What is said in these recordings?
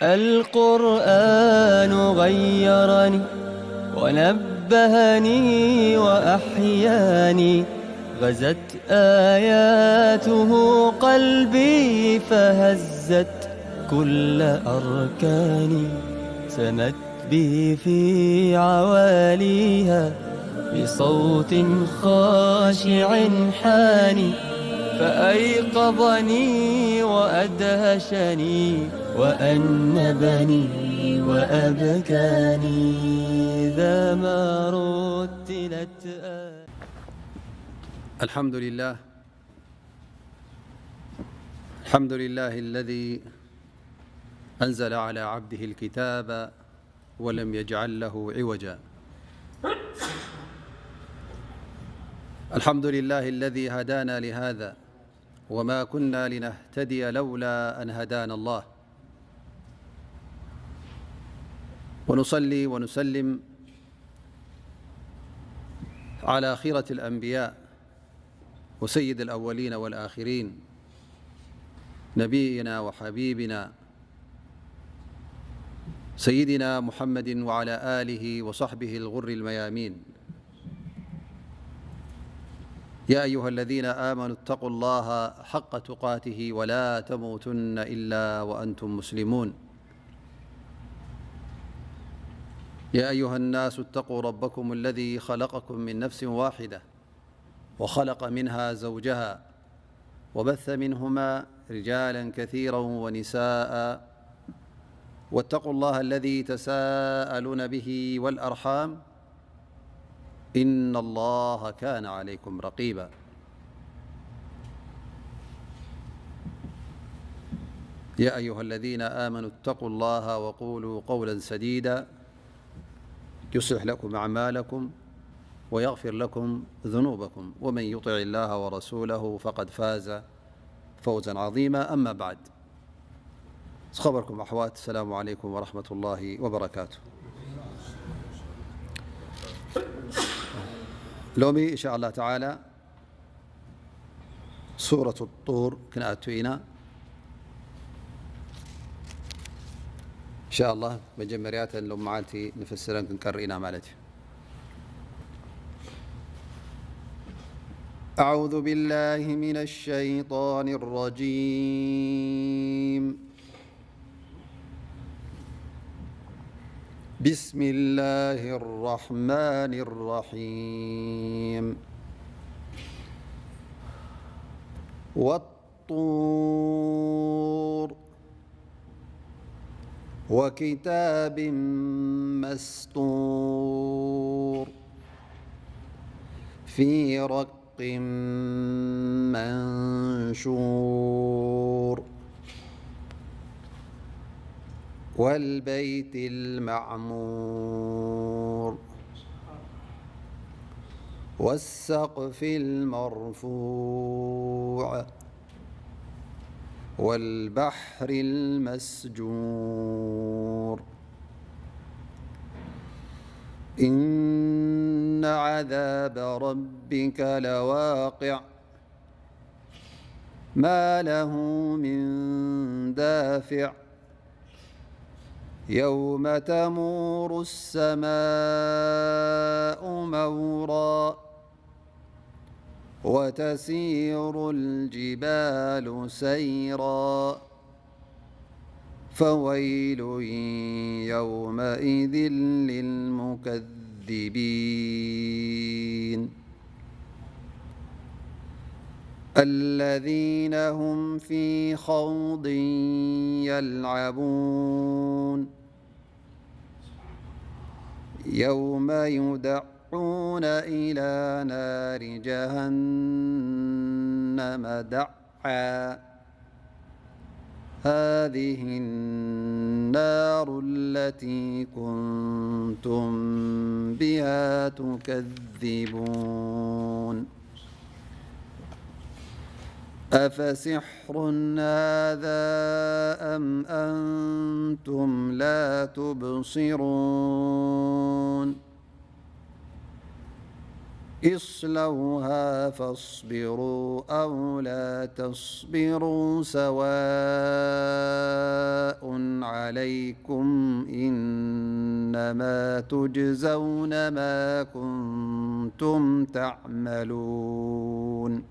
القرآن غيرني ونبهني وأحياني، غزت آياته قلبي فهزت كل أركاني، سمت بي في عواليها بصوت خاشع حاني، فأيقظني وأدهشني وأنبني وأبكاني إذا ما رتلت آياته. الحمد لله. الحمد لله الذي أنزل على عبده الكتاب ولم يجعل له عوجا. الحمد لله الذي هدانا لهذا وما كنا لنهتدي لولا أن هدانا الله. ونصلي ونسلم على خيرة الأنبياء وسيد الأولين والآخرين، نبينا وحبيبنا سيدنا محمد وعلى آله وصحبه الغر الميامين. يا أيها الذين آمنوا اتقوا الله حق تقاته ولا تموتن إلا وأنتم مسلمون. يا أيها الناس اتقوا ربكم الذي خلقكم من نفس واحدة وخلق منها زوجها وبث منهما رجالا كثيرا ونساء، واتقوا الله الذي تساءلون به والأرحام، إن الله كان عليكم رقيبا. يا أيها الذين آمنوا اتقوا الله وقولوا قولا سديدا، يصلح لكم أعمالكم ويغفر لكم ذنوبكم، ومن يطع الله ورسوله فقد فاز فوزا عظيما. أما بعد، ዝኸበርኩም ኣሕዋት፣ ሰላሙ ዓለይኩም ወረሕመቱላሂ ወበረካቱ። ሎሚ እንሻ ኣላህ ተዓላ ሱረት ጡር ክንኣቱ ኢና። እንሻ ኣላህ መጀመርያ ተን ሎም መዓልቲ ንፍስረን ክንቀርእ ኢና ማለት እዩ። أعوذ بالله من الشيطان الرجيم. بسم الله الرحمن الرحيم. والطور وكتاب مسطور في رق منشور والبيت المعمور والسقف المرفوع والبحر المسجور. إن عذاب ربك لواقع. ما له من دافع. يوم تمور السماء مورا. وتسير الجبال سيرا. فويل يومئذ للمكذبين. الذين هم في خوض يلعبون. يوم يدعون إلى نار جهنم دعا. هذه النار التي كنتم بها تكذبون. أفسحر هذا أم أنتم لا تبصرون. اصلوها فاصبروا أو لا تصبروا سواء عليكم إنما تجزون ما كنتم تعملون.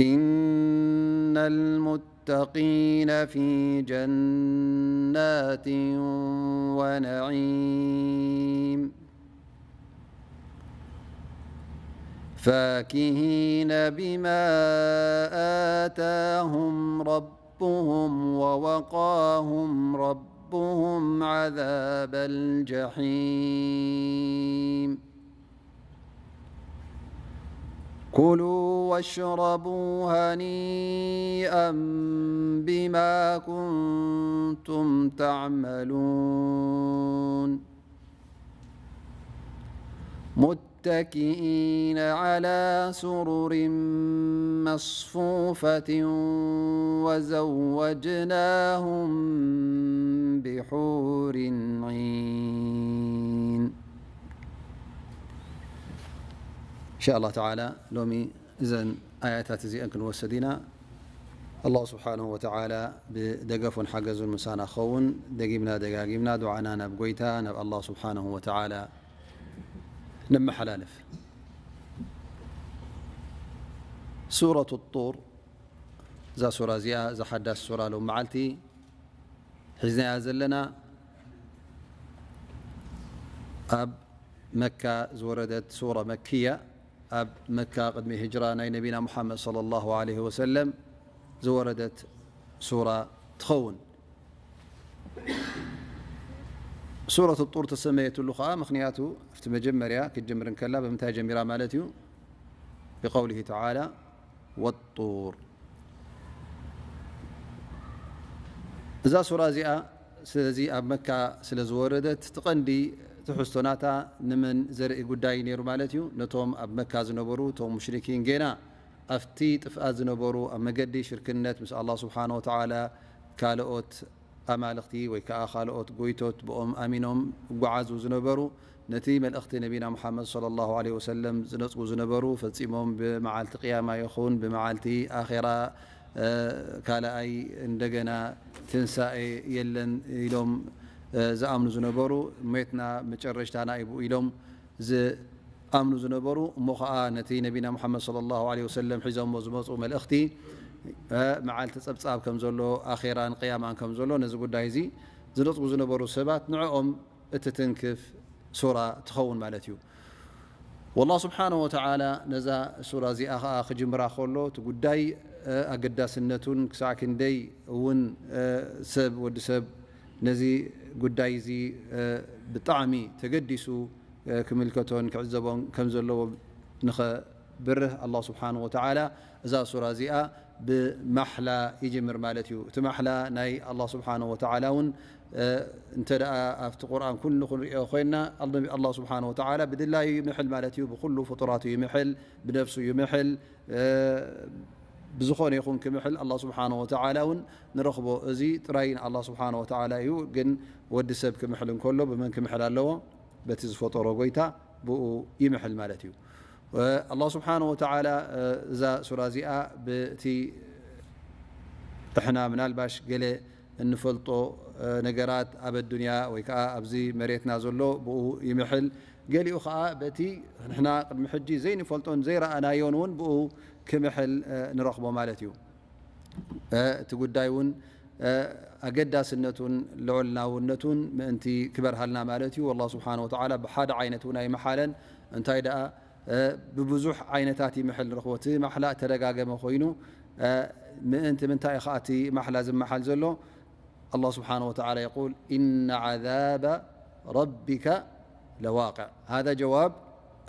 إن المتقين في جنات ونعيم فاكهين بما آتاهم ربهم ووقاهم ربهم عذاب الجحيم. كلوا واشربوا هنيئا بما كنتم تعملون. متكئين على سرر مصفوفة وزوجناهم بحور عين. إن شاء الله تعالى ሎሚ እዘን ኣያታት እዚአን ክንወስድ ኢና። ኣላህ ስብሓንሁ ወተዓላ ብደገፉን ሓገዙን ምሳና ክኸውን፣ ደጊምና ደጋጊምና ዱዓና ናብ ጎይታ ናብ ኣላህ ስብሓንሁ ወተዓላ ነመሓላልፍ። ሱረቱ ጡር፣ እዛ ሱራ እዚኣ፣ እዛ ሓዳስ ሱራ ሎም መዓልቲ ሒዝናያ ዘለና፣ ኣብ መካ ዝወረደት ሱራ መክያ፣ ኣብ መካ ቅድሚ ህጅራ ናይ ነቢና ሙሓመድ ሰለላሁ ዐለይሂ ወሰለም ዝወረደት ሱራ ትኸውን። ሱረት ጡር ተሰመየትሉ ከዓ ምኽንያቱ ኣብቲ መጀመርያ ክትጅምር እንከላ ብምንታይ ጀሚራ ማለት እዩ? ብቀውሊሂ ተዓላ ወጡር። እዛ ሱራ እዚኣ ስለዚ ኣብ መካ ስለ ዝወረደት እቲ ቀንዲ ትሕዝቶ ናታ ንመን ዘርኢ ጉዳይ ነይሩ ማለት እዩ? ነቶም ኣብ መካ ዝነበሩ እቶም ሙሽሪኪን ጌና ኣብቲ ጥፍኣት ዝነበሩ ኣብ መገዲ ሽርክነት ምስ ኣላህ ስብሓነ ወተዓላ ካልኦት ኣማልኽቲ ወይ ከዓ ካልኦት ጎይቶት ብኦም ኣሚኖም ይጓዓዙ ዝነበሩ፣ ነቲ መልእኽቲ ነቢና ሙሓመድ ሰለላሁ ዐለይሂ ወሰለም ዝነጽጉ ዝነበሩ፣ ፈጺሞም ብመዓልቲ ቅያማ ይኹን ብመዓልቲ ኣኼራ፣ እ፣ ካልኣይ እንደገና ትንሳኤ የለን ኢሎም፣ እ፣ ዝኣምኑ ዝነበሩ፣ ሞትና መጨረሽታና እዩ ኢሎም ዝኣምኑ ዝነበሩ፣ እሞ ኸዓ ነቲ ነቢና ሙሓመድ ሰለላሁ ዐለይሂ ወሰለም ሒዞሞ ዝመጹ መልእኽቲ፣ እ፣ መዓልቲ ጸብጻብ ከም ዘሎ፣ ኣኼራን ቅያማን ከም ዘሎ፣ ነዚ ጉዳይ እዚ ዝነጽጉ ዝነበሩ ሰባት ንዕኦም እትትንክፍ ሱራ ትኸውን ማለት እዩ። ወላህ ስብሓነሁ ወተዓላ ነዛ ሱራ እዚኣ ኸዓ ክጅምራ ከሎ፣ እቲ ጉዳይ፣ እ፣ ኣገዳስነቱን ክሳዕ ክንደይ እውን፣ እ፣ ሰብ፣ ወዲ ሰብ ነዚ ጉዳይ እዚ፣ እ፣ ብጣዕሚ ተገዲሱ፣ እ፣ ክምልከቶን ክዕዘቦን ከም ዘለዎ ንኸብርህ፣ ኣላህ ስብሓነሁ ወተዓላ እዛ ሱራ እዚኣ ብማሕላ ይጅምር ማለት እዩ። እቲ ማሕላ ናይ ኣላህ ስብሓነሁ ወተዓላ እውን፣ እ፣ እንተ ደኣ ኣብቲ ቁርኣን ኩሉ ክንሪኦ ኮይንና፣ ኣል-፣ ኣላህ ስብሓነሁ ወተዓላ ብድላዩ ይምሕል ማለት እዩ። ብኩሉ ፍጡራቱ ይምሕል፣ ብነፍሱ ይምሕል፣ እ፣ ብዝኾነ ይኹን ክምሕል ኣላህ ስብሓነሁ ወተዓላ እውን ንረኽቦ። እዚ ጥራይ ንኣላህ ስብሓነሁ ወተዓላ እዩ። ግን ወዲ ሰብ ክምሕል እንከሎ ብመን ክምሕል ኣለዎ? በቲ ዝፈጠሮ ጎይታ ብኡ ይምሕል ማለት እዩ። እ፣ ኣላህ ስብሓነሁ ወተዓላ፣ እ፣ እዛ ሱራ እዚኣ ብቲ እሕና ምናልባሽ ገለ እንፈልጦ፣ እ፣ ነገራት ኣብ ኣዱንያ ወይ ከዓ ኣብዚ መሬትና ዘሎ ብኡ ይምሕል። ገሊኡ ከዓ በቲ ንሕና ቅድሚ ሕጂ ዘይንፈልጦን ዘይረኣናዮን እውን ብኡ ክምሕል፣ እ፣ ንረኽቦ ማለት እዩ። እ፣ እቲ ጉዳይ እውን፣ እ፣ ኣገዳስነቱን ልዑልናውነቱን ምእንቲ ክበርሃልና ማለት እዩ። ኣላህ ስብሓነ ወተዓላ ብሓደ ዓይነት እውን ኣይመሓለን። እንታይ ደኣ፣ እ፣ ብብዙሕ ዓይነታት ይምሕል ንረኽቦ። እቲ ማሕላ እተደጋገመ ኮይኑ፣ እ፣ ምእንቲ ምንታይ እዩ ኸዓ እቲ ማሕላ ዝመሓል ዘሎ? ኣላህ ስብሓነ ወተዓላ የቁል፣ "ኢነ ዓዛበ ረቢከ ለዋቅዕ።" ሃዛ ጀዋብ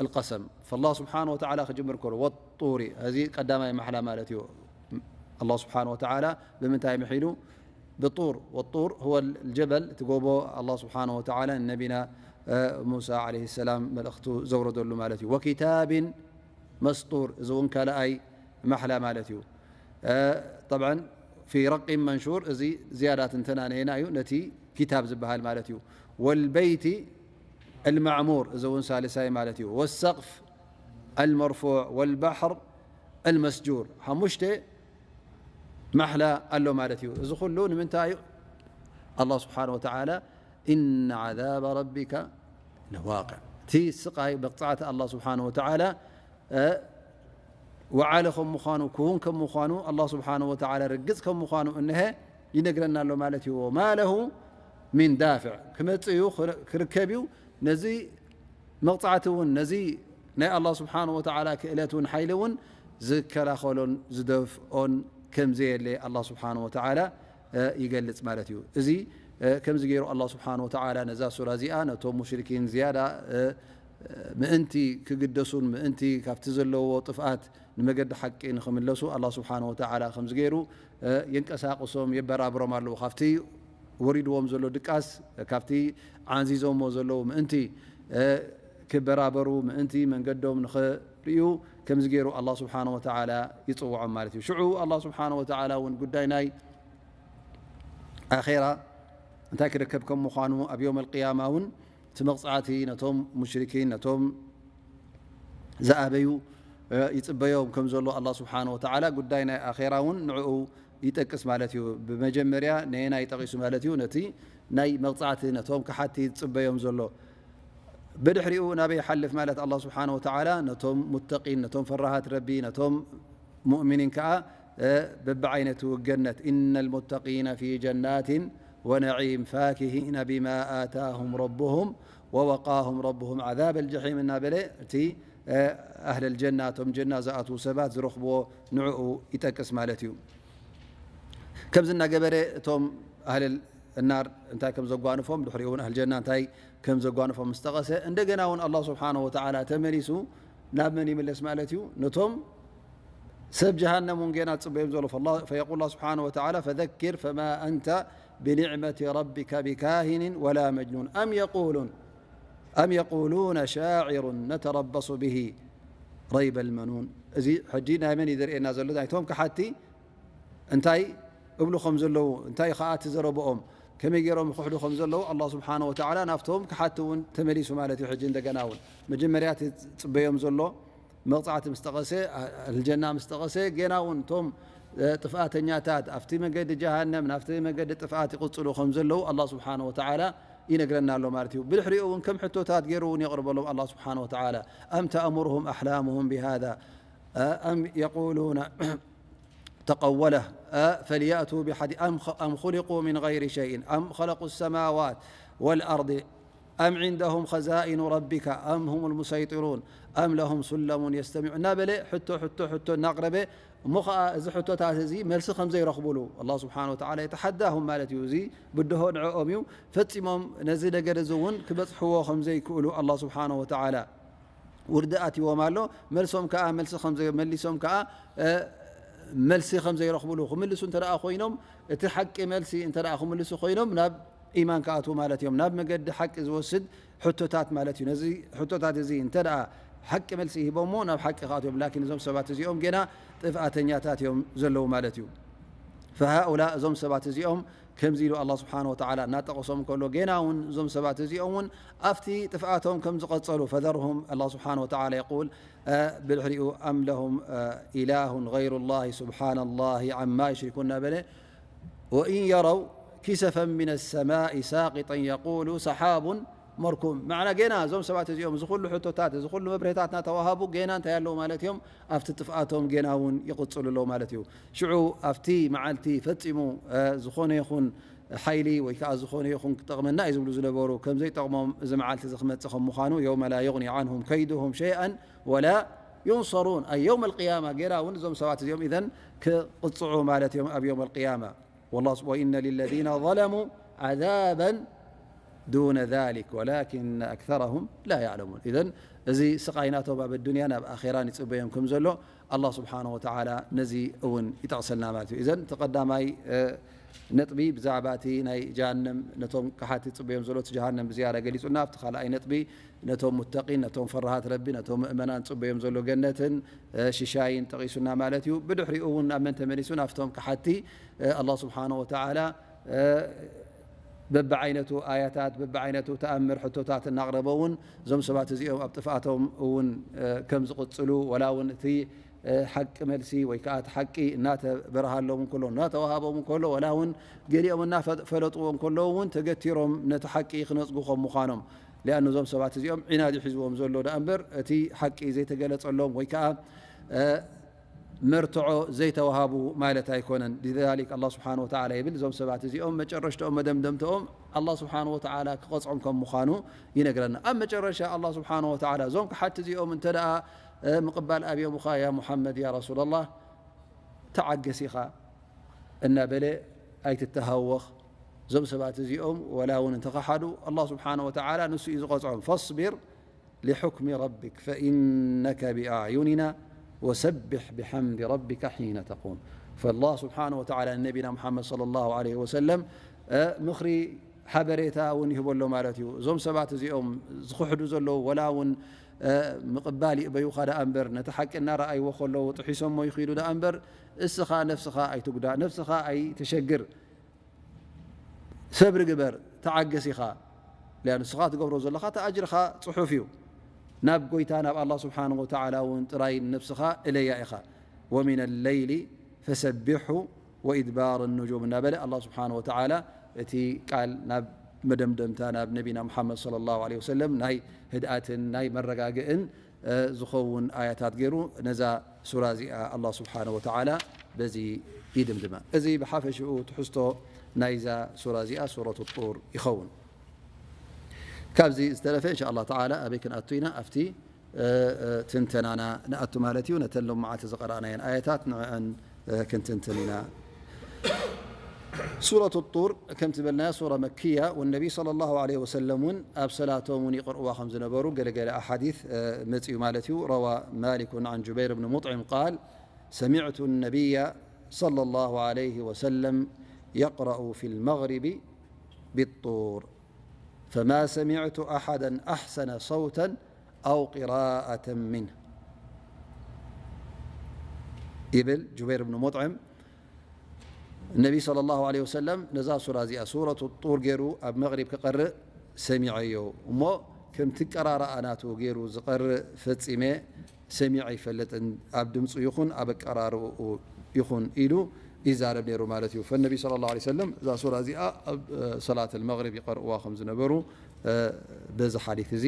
ኣልቀሰም። ፈላህ ስብሓነ ወተዓላ ክጅምር ከሎ፣ ወጡሪ፣ እዚ ቀዳማይ ማሕላ ማለት እዩ። ኣላህ ስብሓነ ወተዓላ ብምንታይ ምሒሉ? ብጡር። ወጡር ሁወ ልጀበል፣ እቲ ጎቦ ኣላህ ስብሓነ ወተዓላ ንነቢና፣ እ፣ ሙሳ ዓለይሂ ሰላም መልእኽቱ ዘውረደሉ ማለት እዩ። ወኪታቢን መስጡር፣ እዚ እውን ካልኣይ ማሕላ ማለት እዩ። እ፣ ጠብዓን ፊ ረቂን መንሹር፣ እዚ ዝያዳት እንተናነየና እዩ፣ ነቲ ኪታብ ዝበሃል ማለት እዩ። ወልበይቲ المعمور፣ እዚ እውን ሳልሳይ ማለት እዩ። والسقف المرفوع والبحر المسجور፣ ሓሙሽተ ማሕላ ኣሎ ማለት እዩ። እዚ ኩሉ ንምንታይ እዩ? ኣላህ ስብሓነ ወተዓላ፣ إن عذاب ربك لواقع፣ እቲ ስቓይ መቕጻዕቲ ኣላህ ስብሓነ ወተዓላ፣ እ፣ ወዓለ ከም ምዃኑ፣ ክውን ከም ምዃኑ፣ ኣላህ ስብሓነ ወተዓላ ርግጽ ከም ምዃኑ እንሀ ይነግረና ኣሎ ማለት እዩ። وما له من دافع፣ ክመጽእ እዩ፣ ክር-፣ ክርከብ እዩ። ነዚ መቕጻዕቲ እውን፣ ነዚ ናይ ኣላህ ስብሓነ ወተዓላ ክእለት እውን፣ ሓይሊ እውን ዝከላኸሎን ዝደፍኦን ከም ዘየለ ኣላህ ስብሓነ ወተዓላ፣ እ፣ ይገልጽ ማለት እዩ። እዚ፣ እ፣ ከምዚ ገይሩ ኣላህ ስብሓነ ወተዓላ ነዛ ሱራ እዚኣ ነቶም ሙሽሪኪን ዝያዳ፣ እ፣ ምእንቲ ክግደሱን ምእንቲ ካብቲ ዘለዎ ጥፍኣት ንመገዲ ሓቂ ንኽምለሱ ኣላህ ስብሓነ ወተዓላ ከምዚ ገይሩ፣ እ፣ የንቀሳቕሶም፣ የበራብሮም ኣለዉ። ካብቲ ወሪድዎም ዘሎ ድቃስ፣ ካብቲ ዓንዚዞሞ ዘለዉ ምእንቲ፣ እ፣ ክበራበሩ፣ ምእንቲ መንገዶም ንኽርእዩ ከምዚ ገይሩ ኣላህ ስብሓነ ወተዓላ ይጽውዖም ማለት እዩ። ሽዑ ኣላህ ስብሓነ ወተዓላ እውን ጉዳይ ናይ ኣኼራ እንታይ ክርከብ ከም ምዃኑ፣ ኣብ የውም ኣልቅያማ እውን እቲ መቕጻዕቲ ነቶም ሙሽሪኪን፣ ነቶም ዝኣበዩ፣ እ፣ ይጽበዮም ከም ዘሎ ኣላህ ስብሓነ ወተዓላ፣ ጉዳይ ናይ ኣኼራ እውን ንዕኡ ይጠቅስ ማለት እዩ። ብመጀመርያ ነየናይ ጠቒሱ ማለት እዩ? ነቲ ናይ መቕጻዕቲ ነቶም ከሓቲ ዝጽበዮም ዘሎ። ብድሕሪኡ ናበይ ይሓልፍ ማለት ኣላህ ስብሓነ ወተዓላ? ነቶም ሙተቂን፣ ነቶም ፈራሃት ረቢ፣ ነቶም ሙእሚኒን ከኣ፣ እ፣ በብዓይነቱ ገነት፣ إن المتقين في جنات ونعيم فاكهين بما آتاهم ربهم ووقاهم ربهم عذاب الجحيم እናበለ እቲ፣ እ፣ ኣህለል ጀና፣ እቶም ጀና ዝኣትዉ ሰባት ዝረኽብዎ ንዕኡ ይጠቅስ ማለት እዩ። ከምዚ እናገበረ እቶም ኣህለል እናር እንታይ ከም ዘጓንፎም፣ ድሕሪኡ እውን ኣህል ጀና እንታይ ከም ዘጓንፎም ምስ ጠቐሰ፣ እንደገና እውን ኣላህ ስብሓነሁ ወተዓላ ተመሊሱ ናብ መን ይምለስ ማለት እዩ? ነቶም ሰብ ጀሃነም እውን ገና ዝጽበዮም ዘሎ። فالله، فيقول الله سبحانه وتعالى: فذكر فما أنت بنعمة ربك بكاهن ولا مجنون. أم يقولون، أم يقولون شاعر نتربص به ريب المنون. እዚ ሕጂ ናይ መን እዩ ዘርእየና ዘሎ? ናይቶም ከሓቲ እንታይ እብሉ ከም ዘለዉ፣ እንታይ ከኣ እቲ ዘረብኦም፣ ከመይ ገይሮም ይኽሕዱ ከም ዘለዉ ኣላህ ስብሓነሁ ወተዓላ ናብቶም ከሓቲ እውን ተመሊሱ ማለት እዩ። ሕጂ እንደገና እውን መጀመርያ እቲ ዝጽበዮም ዘሎ መቕጻዕቲ ምስ ጠቐሰ፣ ኣህል ጀና ምስ ጠቐሰ፣ ገና እውን እቶም፣ እ፣ ጥፍኣተኛታት ኣብቲ መንገዲ ጀሃነም፣ ናብቲ መንገዲ ጥፍኣት ይቕጽሉ ከም ዘለዉ ኣላህ ስብሓነሁ ወተዓላ ይነግረና ኣሎ ማለት እዩ። ብድሕሪኡ እውን ከም ሕቶታት ገይሩ እውን የቕርበሎም ኣላህ ስብሓነሁ ወተዓላ። أم تأمرهم أحلامهم بهذا أم يقولون تقوله، أ، فليأتوا بحديث، أم خ-، أم خلقوا من غير شيء، أم خلقوا السماوات والأرض، أم عندهم خزائن ربك، أم هم المسيطرون، أم لهم سلم يستمعون እናበለ ሕቶ፣ ሕቶ፣ ሕቶ እናቕረበ፣ እሞ ኸዓ እዚ ሕቶታት እዚ መልሲ ከም ዘይረኽቡሉ ኣላህ ስብሓነሁ ወተዓላ የተሓዳሁም ማለት እዩ። እዚ ብድሆ ንዕኦም እዩ። ፈጺሞም ነዚ ነገር እዚ እውን ክበጽሕዎ ከም ዘይክእሉ ኣላህ ስብሓነሁ ወተዓላ ውርዲ ኣትይዎም ኣሎ። መልሶም ከኣ መልሲ ከም ዘይ-፣ መሊሶም ከኣ፣ እ፣ መልሲ ከም ዘይረኽብሉ ክምልሱ እንተ ደኣ ኮይኖም፣ እቲ ሓቂ መልሲ እንተ ደኣ ክምልሱ ኮይኖም፣ ናብ ኢማን ክኣትዉ ማለት እዮም። ናብ መገዲ ሓቂ ዝወስድ ሕቶታት ማለት እዩ። ነዚ ሕቶታት እዚ እንተ ደኣ ሓቂ መልሲ ሂቦሞ፣ ናብ ሓቂ ክኣትዉ እዮም። ላኪን እዞም ሰባት እዚኦም ገና ጥፍኣተኛታት እዮም ዘለዉ ማለት እዩ። فهؤلاء፣ እዞም ሰባት እዚኦም ከምዚ ኢሉ ኣላህ ስብሓነሁ ወተዓላ እናጠቐሶም ከሎ፣ ገና እውን እዞም ሰባት እዚኦም እውን ኣብቲ ጥፍኣቶም ከም ዝቐጸሉ፣ فذرهم، ኣላህ ስብሓነሁ ወተዓላ የቁል፣ እ፣ ብድሕሪኡ፣ أم لهم، እ፣ إله غير الله سبحان الله عما يشركون እናበለ፣ وإن يروا كسفا من السماء ساقطا يقولوا سحاب مركوم። ማዕና ገና እዞም ሰባት እዚኦም እዚ ኩሉ ሕቶታት፣ እዚ ኩሉ መብርሂታት እናተዋሃቡ ገና እንታይ ኣለዉ ማለት እዮም? ኣብቲ ጥፍኣቶም ገና እውን ይቕጽሉ ኣለዉ ማለት እዩ። ሽዑ ኣብቲ መዓልቲ ፈጺሙ፣ እ፣ ዝኾነ ይኹን ሓይሊ ወይ ከኣ ዝኾነ ይኹን ክጠቕመና እዩ ዝብሉ ዝነበሩ ከም ዘይጠቕሞም እዚ መዓልቲ እዚ ክመጽእ ከም ምዃኑ፣ يوم لا يغني عنهم كيدهم شيئا ولا ينصرون، ኣይ የውም ኣልቅያማ ገና እውን እዞም ሰባት እዚኦም ኢዘን ክቕጽዑ ማለት እዮም ኣብ የውም ኣልቅያማ። والله سب-، وإن للذين ظلموا عذابا دون ذلك ولكن أكثرهم لا يعلمون። ኢዘን እዚ ስቓይ ናቶም ኣብ ኣዱንያን ኣብ ኣኼራን ይጽበዮም ከም ዘሎ ኣላህ ስብሓነሁ ወተዓላ ነዚ እውን ይጠቕሰልና ማለት እዩ። ኢዘን እቲ ቀዳማይ፣ እ፣ ነጥቢ ብዛዕባ እቲ ናይ ጀሃነም፣ ነቶም ከሓቲ ዝጽበዮም ዘሎ እቲ ጀሃነም ብዝያዳ ገሊጹና፣ ኣብቲ ካልኣይ ነጥቢ ነቶም ሙተቂን፣ ነቶም ፈራሃት ረቢ፣ ነቶም ምእመናን ዝጽበዮም ዘሎ ገነትን፣ እ፣ ሽሻይን ጠቒሱና ማለት እዩ። ብድሕሪኡ እውን ናብ መን ተመሊሱ? ናብቶም ከሓቲ፣ እ፣ ኣላህ ስብሓነሁ ወተዓላ፣ እ፣ በብዓይነቱ ኣያታት፣ በብዓይነቱ ተኣምር፣ ሕቶታት እናቕረበ እውን እዞም ሰባት እዚኦም ኣብ ጥፍኣቶም እውን፣ እ፣ ከም ዝቕጽሉ፣ ወላ እውን እቲ፣ እ፣ ሓቂ መልሲ ወይ ከኣ እቲ ሓቂ እናተበርሃሎም እንከሎ፣ እናተዋሃቦም እንከሎ፣ ወላ እውን ገሊኦም እናፈ-፣ ፈለጥዎ እንከለዉ እውን ተገቲሮም ነቲ ሓቂ ክነጽጉ ከም ምዃኖም። ሊኣኑ እዞም ሰባት እዚኦም ዒናድ እዩ ሒዝዎም ዘሎ ደኣ እምበር፣ እቲ ሓቂ ዘይተገለጸሎም ወይ ከኣ፣ እ፣ መርትዖ ዘይተዋሃቡ ማለት ኣይኮነን። ሊዛሊክ ኣላህ ስብሓነ ወተዓላ ይብል፣ እዞም ሰባት እዚኦም መጨረሽትኦም፣ መደምደምትኦም ኣላህ ስብሓነ ወተዓላ ክቐጽዖም ከም ምዃኑ ይነግረና። ኣብ መጨረሻ ኣላህ ስብሓነ ወተዓላ እዞም ክሓድቲ እዚኦም እንተ ደኣ፣ እ፣ ምቕባል ኣብዮምኻ፣ ያ ሙሓመድ፣ ያ ረሱላላህ፣ ተዓገስ ኢኻ እናበለ፣ ኣይትተሃወኽ። እዞም ሰባት እዚኦም ወላ እውን እንተኸሓዱ፣ ኣላህ ስብሓነ ወተዓላ ንሱ እዩ ዝቐጽዖም። ፈስቢር ሊሑክሚ ረቢክ ፈኢነከ ቢኣዕዩኒና ወሰቢሕ ቢሓምዲ ረቢከ ሒነ ተቁም። ፈላህ ስብሓነ ወተዓላ ንነቢና ሙሓመድ ሰለላሁ ዐለይሂ ወሰለም፣ እ፣ ምኽሪ ሓበሬታ እውን ይህበሎ ማለት እዩ። እዞም ሰባት እዚኦም ዝኽሕዱ ዘለዉ፣ ወላ እውን፣ እ፣ ምቕባል ይእበዩኻ ደኣ እምበር፣ ነቲ ሓቂ እናረኣይዎ ከለዉ ጥሒሶሞ ይኽዱ ደኣ እምበር፣ እስኻ ነፍስኻ ኣይትጉዳእ፣ ነፍስኻ ኣይትሸግር። ሰብሪ ግበር፣ ተዓገስ ኢኻ። ሊኣን ንስኻ ትገብሮ ዘለኻ እቲ ኣጅርኻ ጽሑፍ እዩ። ናብ ጎይታ፣ ናብ ኣላህ ስብሓንሁ ወተዓላ እውን ጥራይ ንነፍስኻ እለያ ኢኻ። ወሚነ ለይሊ ፈሰቢሑ ወኢድባር ኑጁም እናበለ ኣላህ ስብሓንሁ ወተዓላ እቲ ቃል ናብ መደምደምታ፣ ናብ ነቢና ሙሓመድ ሰለላሁ ዐለይሂ ወሰለም ናይ ህድኣትን ናይ መረጋግእን እ፣ ዝኸውን ኣያታት ገይሩ ነዛ ሱራ እዚኣ ኣላህ ስብሓነሁ ወተዓላ በዚ ይድምድማ። እዚ ብሓፈሽኡ ትሕዝቶ ናይዛ ሱራ እዚኣ ሱረቱ ጡር ይኸውን። ካብዚ ዝተረፈ እንሻ ኣላህ ተዓላ ኣበይ ክንኣቱ ኢና? ኣብቲ፣ እ፣ እ፣ ትንተናና ንኣቱ ማለት እዩ። ነተን ሎም መዓልቲ ዝቐረኣናየን ኣያታት ንዕአን እ፣ ክንትንትን ኢና። ሱረቱ ጡር ከም ዝበልናዮ ሱራ መክያ፣ ወነቢ ሰለላሁ ዐለይሂ ወሰለም እውን ኣብ ሰላቶም እውን ይቕርእዋ ከም ዝነበሩ ገለገለ ኣሓዲት፣ እ፣ መጺኡ ማለት እዩ። ረዋ ማሊኩን ዐን ጁበይር ብን ሙጥዕም ቃል፣ ሰሚዕቱ ነቢያ ሰለላሁ ዐለይሂ ወሰለም የቅረኡ ፊል መግሪቢ ቢጡር፣ ፈማ ሰሚዕቱ ኣሓደን ኣሕሰነ ሰውተን ኣው ቂራኣተን ሚንህ ይብል ጁበይር ብን ሙጥዕም። ነቢ ሰለላሁ ዐለይሂ ወሰለም ነዛ ሱራ እዚኣ ሱረቱ ጡር ገይሩ ኣብ መቕሪብ ክቐርእ ሰሚዐዮ። እሞ ከምቲ ቀራርኣ ናቱ ገይሩ ዝቐርእ ፈጺመ ሰሚዐ ኣይፈልጥን፣ ኣብ ድምፁ ይኹን ኣብ ኣቀራርብኡ ይኹን ኢሉ ይዛረብ ነይሩ ማለት እዩ። ፈነቢ ሰለላሁ ዐለይሂ ወሰለም እዛ ሱራ እዚኣ ኣብ፣ እ፣ ሰላት ኣልመግሪብ ይቐርእዋ ከም ዝነበሩ፣ እ፣ በዚ ሓዲት እዚ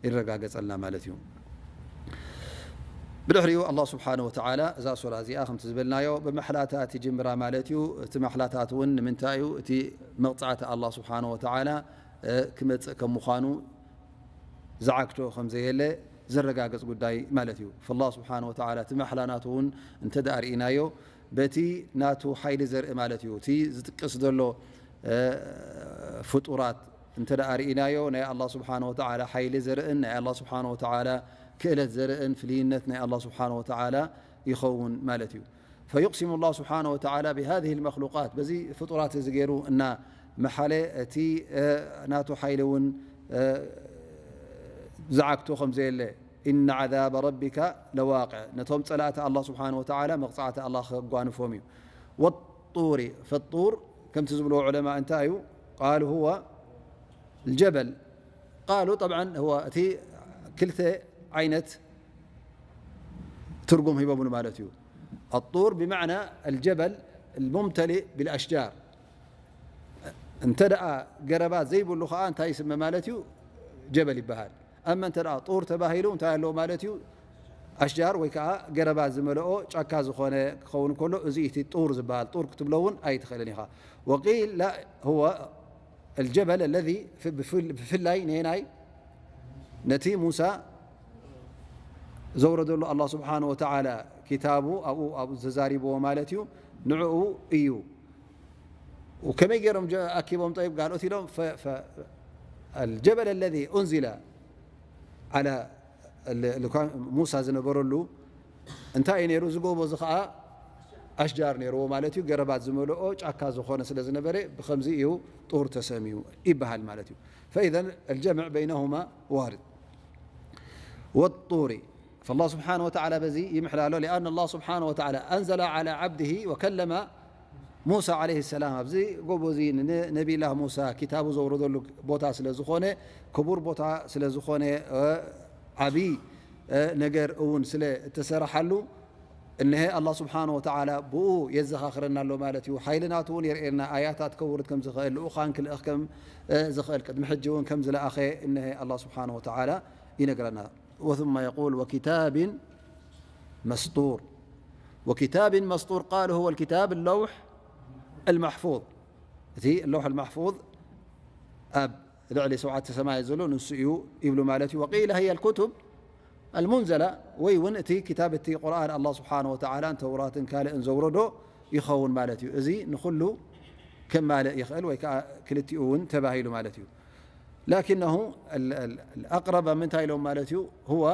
ይረጋገጸልና ማለት እዩ። ብድሕሪኡ ኣላህ ስብሓነሁ ወተዓላ እዛ ሱራ እዚኣ ከምቲ ዝበልናዮ ብመሕላታት ይጅምራ ማለት እዩ። እቲ መሕላታት እውን ንምንታይ እዩ? እቲ መቕጻዕቲ ኣላህ ስብሓነሁ ወተዓላ፣ እ፣ ክመጽእ ከም ምዃኑ ዝዓግቶ ከም ዘየለ ዘረጋግጽ ጉዳይ ማለት እዩ። ፈላህ ስብሓነሁ ወተዓላ እቲ መሕላ ናቱ እውን እንተ ደኣ ርኢናዮ፣ በቲ ናቱ ሓይሊ ዘርኢ ማለት እዩ። እቲ ዝጥቀስ ዘሎ፣ እ፣ ፍጡራት እንተ ደኣ ርኢናዮ፣ ናይ ኣላህ ስብሓነሁ ወተዓላ ሓይሊ ዘርእን ናይ ኣላህ ስብሓነሁ ወተዓላ ክእለት ዘርእን ፍልይነት ናይ ኣላህ ስብሓነሁ ወተዓላ ይኸውን ማለት እዩ። ፈዩቅሲሙ ላህ ስብሓነሁ ወተዓላ ቢሃዚሂ ልመኽሉቃት፣ በዚ ፍጡራት እዚ ገይሩ እና መሓለ እቲ፣ እ፣ ናቱ ሓይሊ እውን፣ እ፣ ዝዓግቶ ከም ዘየለ፣ ኢነ ዓዛበ ረቢካ ለዋቅዕ፣ ነቶም ጸላእቲ ኣላህ ስብሓነሁ ወተዓላ መቕጻዕቲ ኣላህ ከጓንፎም እዩ። ወጡሪ፣ ፈጡር ከምቲ ዝብልዎ ዑለማ እንታይ እዩ? ቃሉ ሁወ ልጀበል። ቃሉ ጠብዓን ሁወ እቲ ክልተ ዓይነት ትርጉም ሂቦምሉ ማለት እዩ። ኣጡር ብመዕና ኣልጀበል ልሙምተሊእ ብልኣሽጃር። እንተ ደኣ ገረባት ዘይብሉ ኸዓ እንታይ ይስመ ማለት እዩ? ጀበል ይበሃል። ኣማ እንተ ደኣ ጡር ተባሂሉ እንታይ ኣለዎ ማለት እዩ? ኣሽጃር ወይ ከዓ ገረባት ዝመልኦ ጫካ ዝኾነ ክኸውን ከሎ፣ እዚ እቲ ጡር ዝበሃል። ጡር ክትብሎ እውን ኣይትኽእልን ኢኻ። ወቂል ላ፣ ሁወ ኣልጀበል ኣለዚ ፍ-፣ ብፍል-፣ ብፍላይ ነየናይ ነቲ ሙሳ ዘውረደሉ ኣላህ ስብሓነሁ ወተዓላ ኪታቡ ኣብኡ፣ ኣብኡ ተዛሪብዎ ማለት እዩ። ንዕኡ እዩ። ወከመይ ገይሮም ጀ-፣ ኣኪቦም ጠይብ ጋልኦት ኢሎም፣ ፈ-፣ ፈ-፣ ኣልጀበል ኣለዚ ኡንዚለ ዓላ ል-፣ ልኳን ሙሳ ዝነበረሉ እንታይ እዩ ነይሩ? እዚ ጎቦ እዚ ኸዓ ኣሽጃር ነይርዎ ማለት እዩ። ገረባት ዝመልኦ ጫካ ዝኾነ ስለ ዝነበረ ብኸምዚ እዩ ጡር ተሰምዩ ይበሃል ማለት እዩ። ፈኢዘን ኣልጀምዕ በይነሁማ ዋርድ። ወጡሪ፣ ፈላህ ስብሓነ ወተዓላ በዚ ይምሕላሎ። ሊኣን ኣላህ ስብሓነ ወተዓላ ኣንዘለ ዓላ ዓብድሂ ወከለመ ሙሳ ዓለይሂ ሰላም ኣብዚ ጎቦ እዚ ንነቢይላህ ሙሳ ኪታቡ ዘውረደሉ ቦታ ስለ ዝኾነ፣ ክቡር ቦታ ስለ ዝኾነ፣ እ፣ ዓብዪ፣ እ፣ ነገር እውን ስለ እተሰረሓሉ፣ እነሀ ኣላህ ስብሓነ ወተዓላ ብኡ የዘኻኽረና ኣሎ ማለት እዩ። ሓይሊ ናቱ እውን የርእየና፣ ኣያታት ከውርድ ከም ዝኽእል፣ ልኡኻን ክልእኽ ከም፣ እ፣ ዝኽእል፣ ቅድሚ ሕጂ እውን ከም ዝለኣኸ እነሀ ኣላህ ስብሓነ ወተዓላ ይነግረና። وثم يقول: وكتاب مسطور. وكتاب مسطور، قال: هو الكتاب اللوح المحفوظ. እቲ اللوح المحفوظ ኣብ ልዕሊ ሸውዓተ ሰማይ ዘሎ ንሱ እዩ ይብሉ ማለት እዩ። وقيل: هي الكتب المنزلة، ወይ እውን እቲ ክታብ፣ እቲ ቁርኣን ኣላህ ስብሓነ ወተዓላን ተውራትን ካልእን ዘውረዶ ይኸውን ማለት እዩ። እዚ ንኹሉ ከማልእ ይኽእል ወይ ከዓ ክልቲኡ እውን ተባሂሉ ማለት እዩ። لكنه ال-، ال-، الأقرب من تايلون مالتيو هو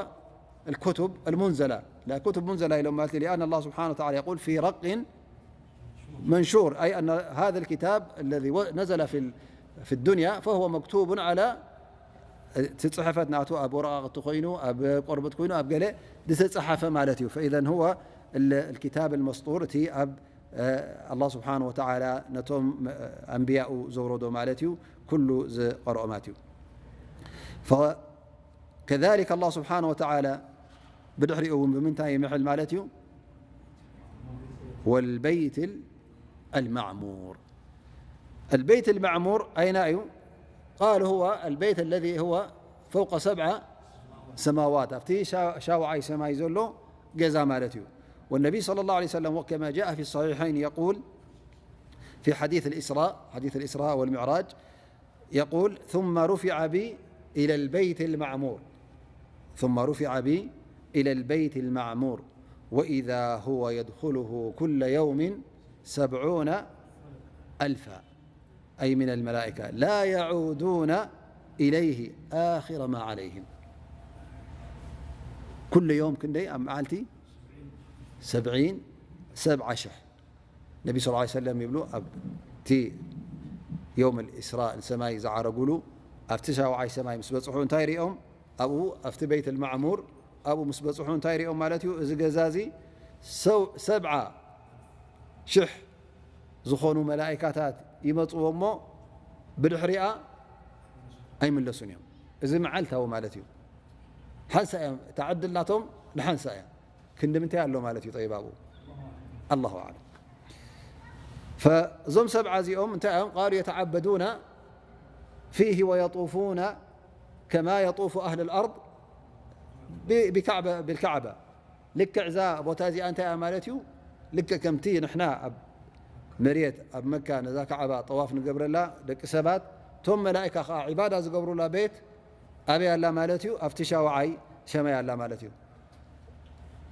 الكتب المنزلة. لا، كتب منزلة إلى مالتي، لأن الله سبحانه وتعالى يقول: في رق منشور، أي أن هذا الكتاب الذي و-، نزل في ال-، في الدنيا فهو مكتوب على، تتصحفت ناتو أب ورقة تخينو، أب قربت كوينو، أب قلة، دي تتصحف مالتيو. فإذا هو ال-، الكتاب المسطور تي أب ኣላህ ስብሓነ ወተዓላ ነቶም ኣንብያኡ ዘውረዶ ማለት እዩ፣ ኩሉ ዝቐርኦ ማለት እዩ። ከዛሊክ ኣላህ ስብሓነ ወተዓላ ብድሕሪኡ እውን ብምንታይ ይምሕል ማለት እዩ? ወልበይት ኣልማዕሙር። ኣልበይት ኣልማዕሙር ኣይና እዩ? ቃል ሁወ ኣልበይት ኣለዚ ሁወ ፈውቀ ሰብዓ ሰማዋት፣ ኣብቲ ሻ-፣ ሻውዓይ ሰማይ ዘሎ ገዛ ማለት እዩ። والنبي صلى الله عليه وسلم وكما جاء في الصحيحين يقول في حديث الإسراء، حديث الإسراء والمعراج، يقول: ثم رفع بي إلى البيت المعمور، ثم رفع بي إلى البيت المعمور، وإذا هو يدخله كل يوم سبعون ألفا، أي من الملائكة، لا يعودون إليه آخر ما عليهم. ኩሉ ዮም ክንደይ ኣብ መዓልቲ? ሰብዒን፣ ሰብዓ ሽሕ። ነቢ ስ ሰለም ይብሉ፣ ኣብቲ ዮም ልእስራ ንሰማይ ዝዓረጉሉ፣ ኣብቲ ሻውዓይ ሰማይ ምስ በፅሑ እንታይ ሪኦም? ኣብኡ ኣብቲ ቤት ልማዕሙር ኣብኡ ምስ በፅሑ እንታይ ሪኦም ማለት እዩ? እዚ ገዛ እዚ ሰው-፣ ሰብዓ ሽሕ ዝኾኑ መላእካታት ይመፅዎ እሞ ብድሕሪኣ ኣይምለሱን እዮም። እዚ መዓልታዊ ማለት እዩ። ሓንሳ እዮም፣ እታ ዕድል ናቶም ንሓንሳ እያ። ክንዲ ምንታይ ኣሎ ማለት እዩ? ጠይብ ኣብኡ ኣላሁ ኣዕለም። ፈእዞም ሰብዓ እዚኦም እንታይ እዮም? ቃሉ የተዓበዱና ፊህ ወየጡፉና ከማ የጡፉ ኣህል ልኣርድ ብ-፣ ብካዕበ-፣ ብልካዕባ። ልክዕ እዛ ቦታ እዚኣ እንታይ እያ ማለት እዩ? ልክዕ ከምቲ ንሕና ኣብ መሬት ኣብ መካ ነዛ ካዕባ ጠዋፍ ንገብረላ ደቂ ሰባት፣ እቶም መላእካ ከዓ ዒባዳ ዝገብሩላ ቤት ኣበይ ኣላ ማለት እዩ? ኣብቲ ሻውዓይ ሰማይ ኣላ ማለት እዩ።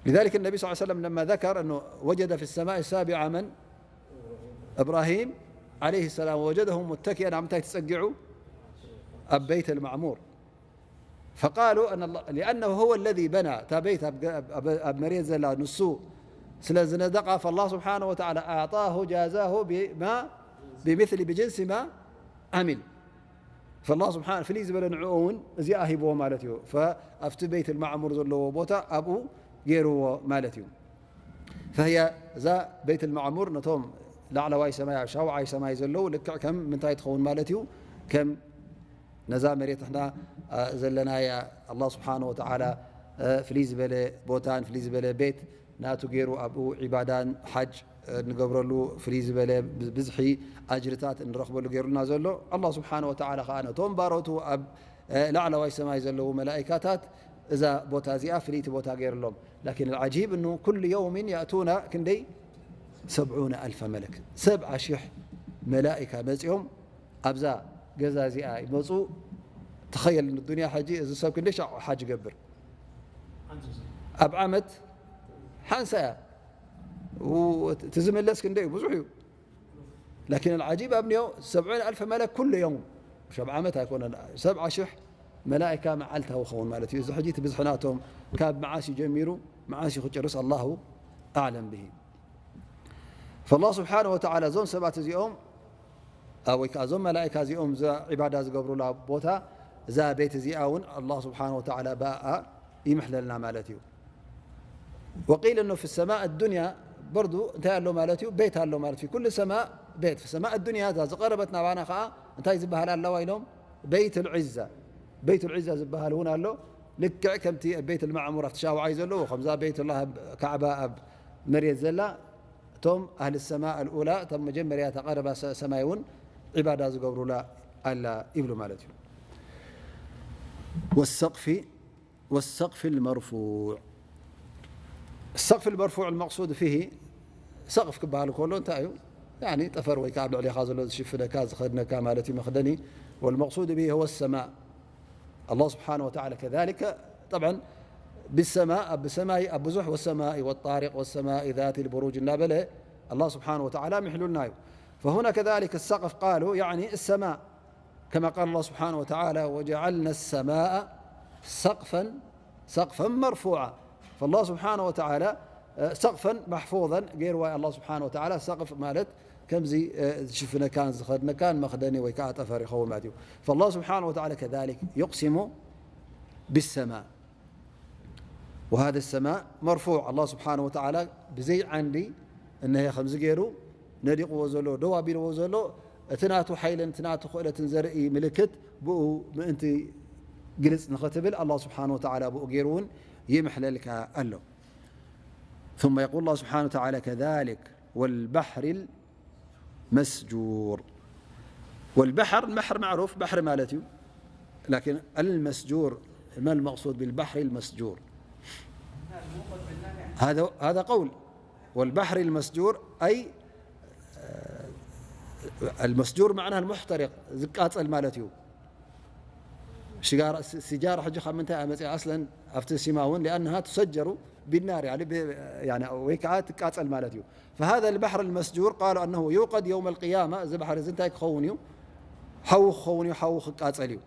لذلك النبي صلى الله عليه وسلم لما ذكر أنه وجد في السماء السابعة من؟ إبراهيم عليه السلام، ووجده متكئا، ኣብ ምንታይ ተጸጊዑ? ኣብ ቤት المعمور. فقالوا أن الله، لأنه هو الذي بنى እታ ቤት ኣብ ገ-፣ ኣብ፣ ኣብ መሬት ዘላ ንሱ ስለ ዝነደቓ፣ فالله سبحانه وتعالى أعطاه جازاه بما، بمثل، بجنس ما عمل. فالله سبحانه ፍልይ ዝበለ ንዕኡ እውን እዚኣ ሂብዎ ማለት እዩ። فኣብቲ ቤት المعمور ዘለዎ ቦታ ኣብኡ ገይርዎ ማለት እዩ። فهي እዛ ቤት المعمور ነቶም ላዕለዋይ ሰማይ ኣብ ሻውዓይ ሰማይ ዘለዉ ልክዕ ከም ምንታይ ትኸውን ማለት እዩ? ከም ነዛ መሬት ንሕና፣ አ፣ ዘለናያ ኣላህ ስብሓነ ወተዓላ፣ አ፣ ፍልይ ዝበለ ቦታን ፍልይ ዝበለ ቤት ናቱ ገይሩ ኣብኡ ዒባዳን ሓጅ፣ አ፣ ንገብረሉ ፍልይ ዝበለ ብ-፣ ብዝሒ ኣጅርታት እንረኽበሉ ገይሩልና ዘሎ። ኣላህ ስብሓነ ወተዓላ ኸዓ ነቶም ባሮቱ ኣብ፣ አ፣ ላዕለዋይ ሰማይ ዘለዉ መላኢካታት እዛ ቦታ እዚኣ ፍልይቲ ቦታ ገይሩሎም። ላኪን العجيب أنه كل يوم يأتون ክንደይ؟ سبعون ألف ملك። ሰብዓ ሽሕ መላኢካ መጺኦም ኣብዛ ገዛ እዚኣ ይመፁ። ተኸየል ንዱንያ ሕጂ እዚ ሰብ ክንደይ ሻዕ ሓጅ ይገብር? ኣብ ዓመት ሓንሳ እያ። ው-፣ እቲ ዝምለስ ክንደይ እዩ? ብዙሕ እዩ። ላኪን العجيب ኣብ ኒዮ سبعون ألف መለክ ኩሉ እዮም። ሸብ ዓመት ኣይኮነን። ሰብዓ ሽሕ መላእካ መዓልታዊ ኸውን ማለት እዩ። እዚ ሕጂ እቲ ብዝሒ ናቶም ካብ መዓስ እዩ ጀሚሩ፣ መዓስ እዩ ክጭርስ ኣላሁ ኣዕለም ብሂ። ፈላህ ስብሓነ ወተዓላ እዞም ሰባት እዚኦም፣ ኣ፣ ወይ ከዓ እዞም መላእካ እዚኦም እዛ ዒባዳ ዝገብሩላ ቦታ፣ እዛ ቤት እዚኣ እውን ኣላህ ስብሓነ ወተዓላ ብኣኣ ይምሕለልና ማለት እዩ። ወቂል እኖ ፊ ሰማእ ኣዱንያ፣ በርዱ እንታይ ኣሎ ማለት እዩ? ቤት ኣሎ ማለት እዩ። ኩሉ ሰማእ ቤት። ሰማእ ኣዱንያ እዛ ዝቐረበት ናባና ኸዓ እንታይ ዝበሃል ኣለዋ ኢሎም? ቤይቱል ዒዛ። ቤይቱል ዒዛ ዝበሃል እውን ኣሎ። ልክዕ ከምቲ ኣብ ቤይቱል ማዕሙር ኣብቲ ሻውዓይ ዘለዎ፣ ከምዛ ቤይቱላህ ኣብ ካዕባ ኣብ መሬት ዘላ፣ እቶም ኣህሊ ሰማእ ኣልኡላ፣ እቶም መጀመርያ እታ ቀረባ ሰ-፣ ሰማይ እውን ዒባዳ ዝገብሩላ ኣላ ይብሉ ማለት እዩ። ወሰቕፊ ወሰቕፊ ልመርፉዕ። ሰቕፊ ልመርፉዕ ልመቕሱድ ፊሂ ሰቕፍ ክበሃል ከሎ እንታይ እዩ? ያኒ ጠፈር ወይ ከዓ ኣብ ልዕሌኻ ዘሎ ዝሽፍነካ፣ ዝኸድነካ ማለት እዩ፣ መኽደኒ። ወልመቕሱድ ቢሂ ህወ ሰማእ። ኣላህ ስብሓነ ወተዓላ ከዛሊከ፣ ጠብዓን ብሰማእ፣ ኣብ ሰማይ፣ ኣብ ብዙሕ፣ ወሰማኢ ወጣሪቅ ወሰማኢ ዛቲ ልቡሩጅ እናበለ ኣላህ ስብሓነ ወተዓላ ምሕሉልና እዩ። ፈሁና ከዛሊከ ሰቕፍ ቃሉ፣ ያኒ ሰማእ። كما قال الله سبحانه وتعالى: وجعلنا السماء سقفا، سقفا مرفوعا. فالله سبحانه وتعالى، እ፣ ሰቕፈን ማሕፉዘን ገይርዋ ኣላህ ስብሓነ ወተዓላ። ሰቕፍ ማለት ከምዚ፣ እ፣ ዝሽፍነካን ዝኸድነካን መኽደኒ ወይ ከዓ ጠፈር ይኸውን ማለት እዩ። فالله سبحانه وتعالى كذلك يقسم بالسماء. وهذا السماء مرفوع. ኣላህ ስብሓነ ወተዓላ ብዘይ ዓንዲ እነሀ ከምዚ ገይሩ ነዲቕዎ ዘሎ፣ ደው ኣቢልዎ ዘሎ፣ እቲ ናቱ ሓይልን እቲ ናቱ ክእለትን ዘርኢ ምልክት ብኡ ምእንቲ ግልጽ ንኽትብል ኣላህ ስብሓነ ወተዓላ ብኡ ገይሩ እውን ይምሕለልካ ኣሎ። ثم يقول الله سبحانه وتعالى: كذلك والبحر المسجور. والبحر، البحر معروف، ባሕሪ ማለት እዩ። لكن المسجور، ما المقصود بالبحر المسجور؟ هذا، هذا قول. والبحر المسجور أي، آه، المسجور معناها المحترق، ዝቃጸል ማለት እዩ። ሽጋራ፣ ሲ-፣ ሲጃራ ሕጂ ካብ ምንታይ እያ መጽያ? ኣስለን ኣብቲ ሲማ እውን لأنها تسجر بالنار، يعني ብ-፣ يعني ወይ ከዓ ትቃጸል ማለት እዩ። فهذا البحر المسجور قالوا أنه يوقد يوم القيامة، እዚ ባሕሪ እዚ እንታይ ክኸውን እዩ? ሓዊ ክኸውን እዩ፣ ሓዊ ክቃጸል እዩ።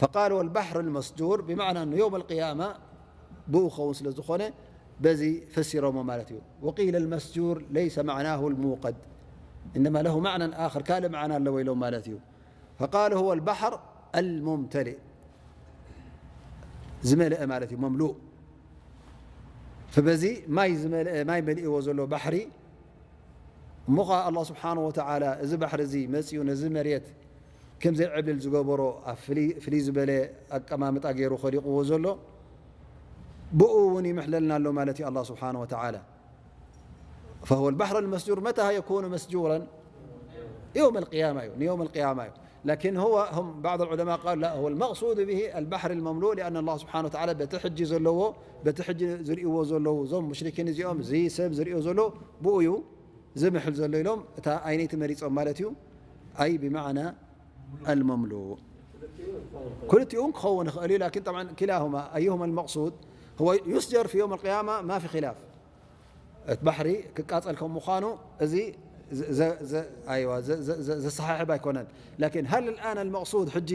فقال: والبحر المسجور بمعنى أنه يوم القيامة ብኡ ክኸውን ስለ ዝኾነ በዚ ፈሲሮሞ ማለት እዩ። وقيل: المسجور ليس معناه الموقد، إنما له معنى آخر، ካልእ መዓና ኣለዎ ኢሎም ማለት እዩ። فقال: هو البحر الممتلئ، ዝመልአ ማለት እዩ፣ መምሉእ። فበዚ ማይ ዝመልአ፣ ማይ መሊእዎ ዘሎ ባሕሪ። እሞ ኸዓ ኣላህ ስብሓነ ወተዓላ እዚ ባሕሪ እዚ መፂኡ ነዚ መሬት ከም ዘይዕብልል ዝገበሮ፣ ኣብ ፍልይ፣ ፍልይ ዝበለ ኣቀማምጣ ገይሩ ኸሊቕዎ ዘሎ፣ ብኡ እውን ይምሕለልና ኣሎ ማለት እዩ ኣላህ ስብሓነ ወተዓላ። فهو البحر المسجور متى يكون مسجورا؟ يوم القيامة እዩ፣ ንየውም القيامة እዩ። لكن هو، هم بعض العلماء قال لا، هو المقصود به البحر المملوء، لأن الله سبحانه وتعالى በቲ ሕጂ ዘለዎ፣ በቲ ሕጂ ዝርእይዎ ዘለዉ እዞም ሙሽሪኪን እዚኦም፣ እዚ ሰብ ዝርእዮ ዘሎ ብኡ እዩ ዝምሕል ዘሎ ኢሎም እታ ኣይነይቲ መሪጾም ማለት እዩ። أي بمعنى المملوء። ክልቲኡ እውን ክኸውን ይኽእል እዩ። لكن طبعا كلاهما، أيهما المقصود؟ هو يسجر في يوم القيامة، ما في خلاف. እቲ ባሕሪ ክቃጸል ከም ምዃኑ እዚ ዘ-፣ ዘ-፣ ዘ-፣ ኣይዋ፣ ዘ-፣ ዘ-፣ ዘ-፣ ዘሰሓሕብ ኣይኮነን። لكن هل الآن المقصود ሕጂ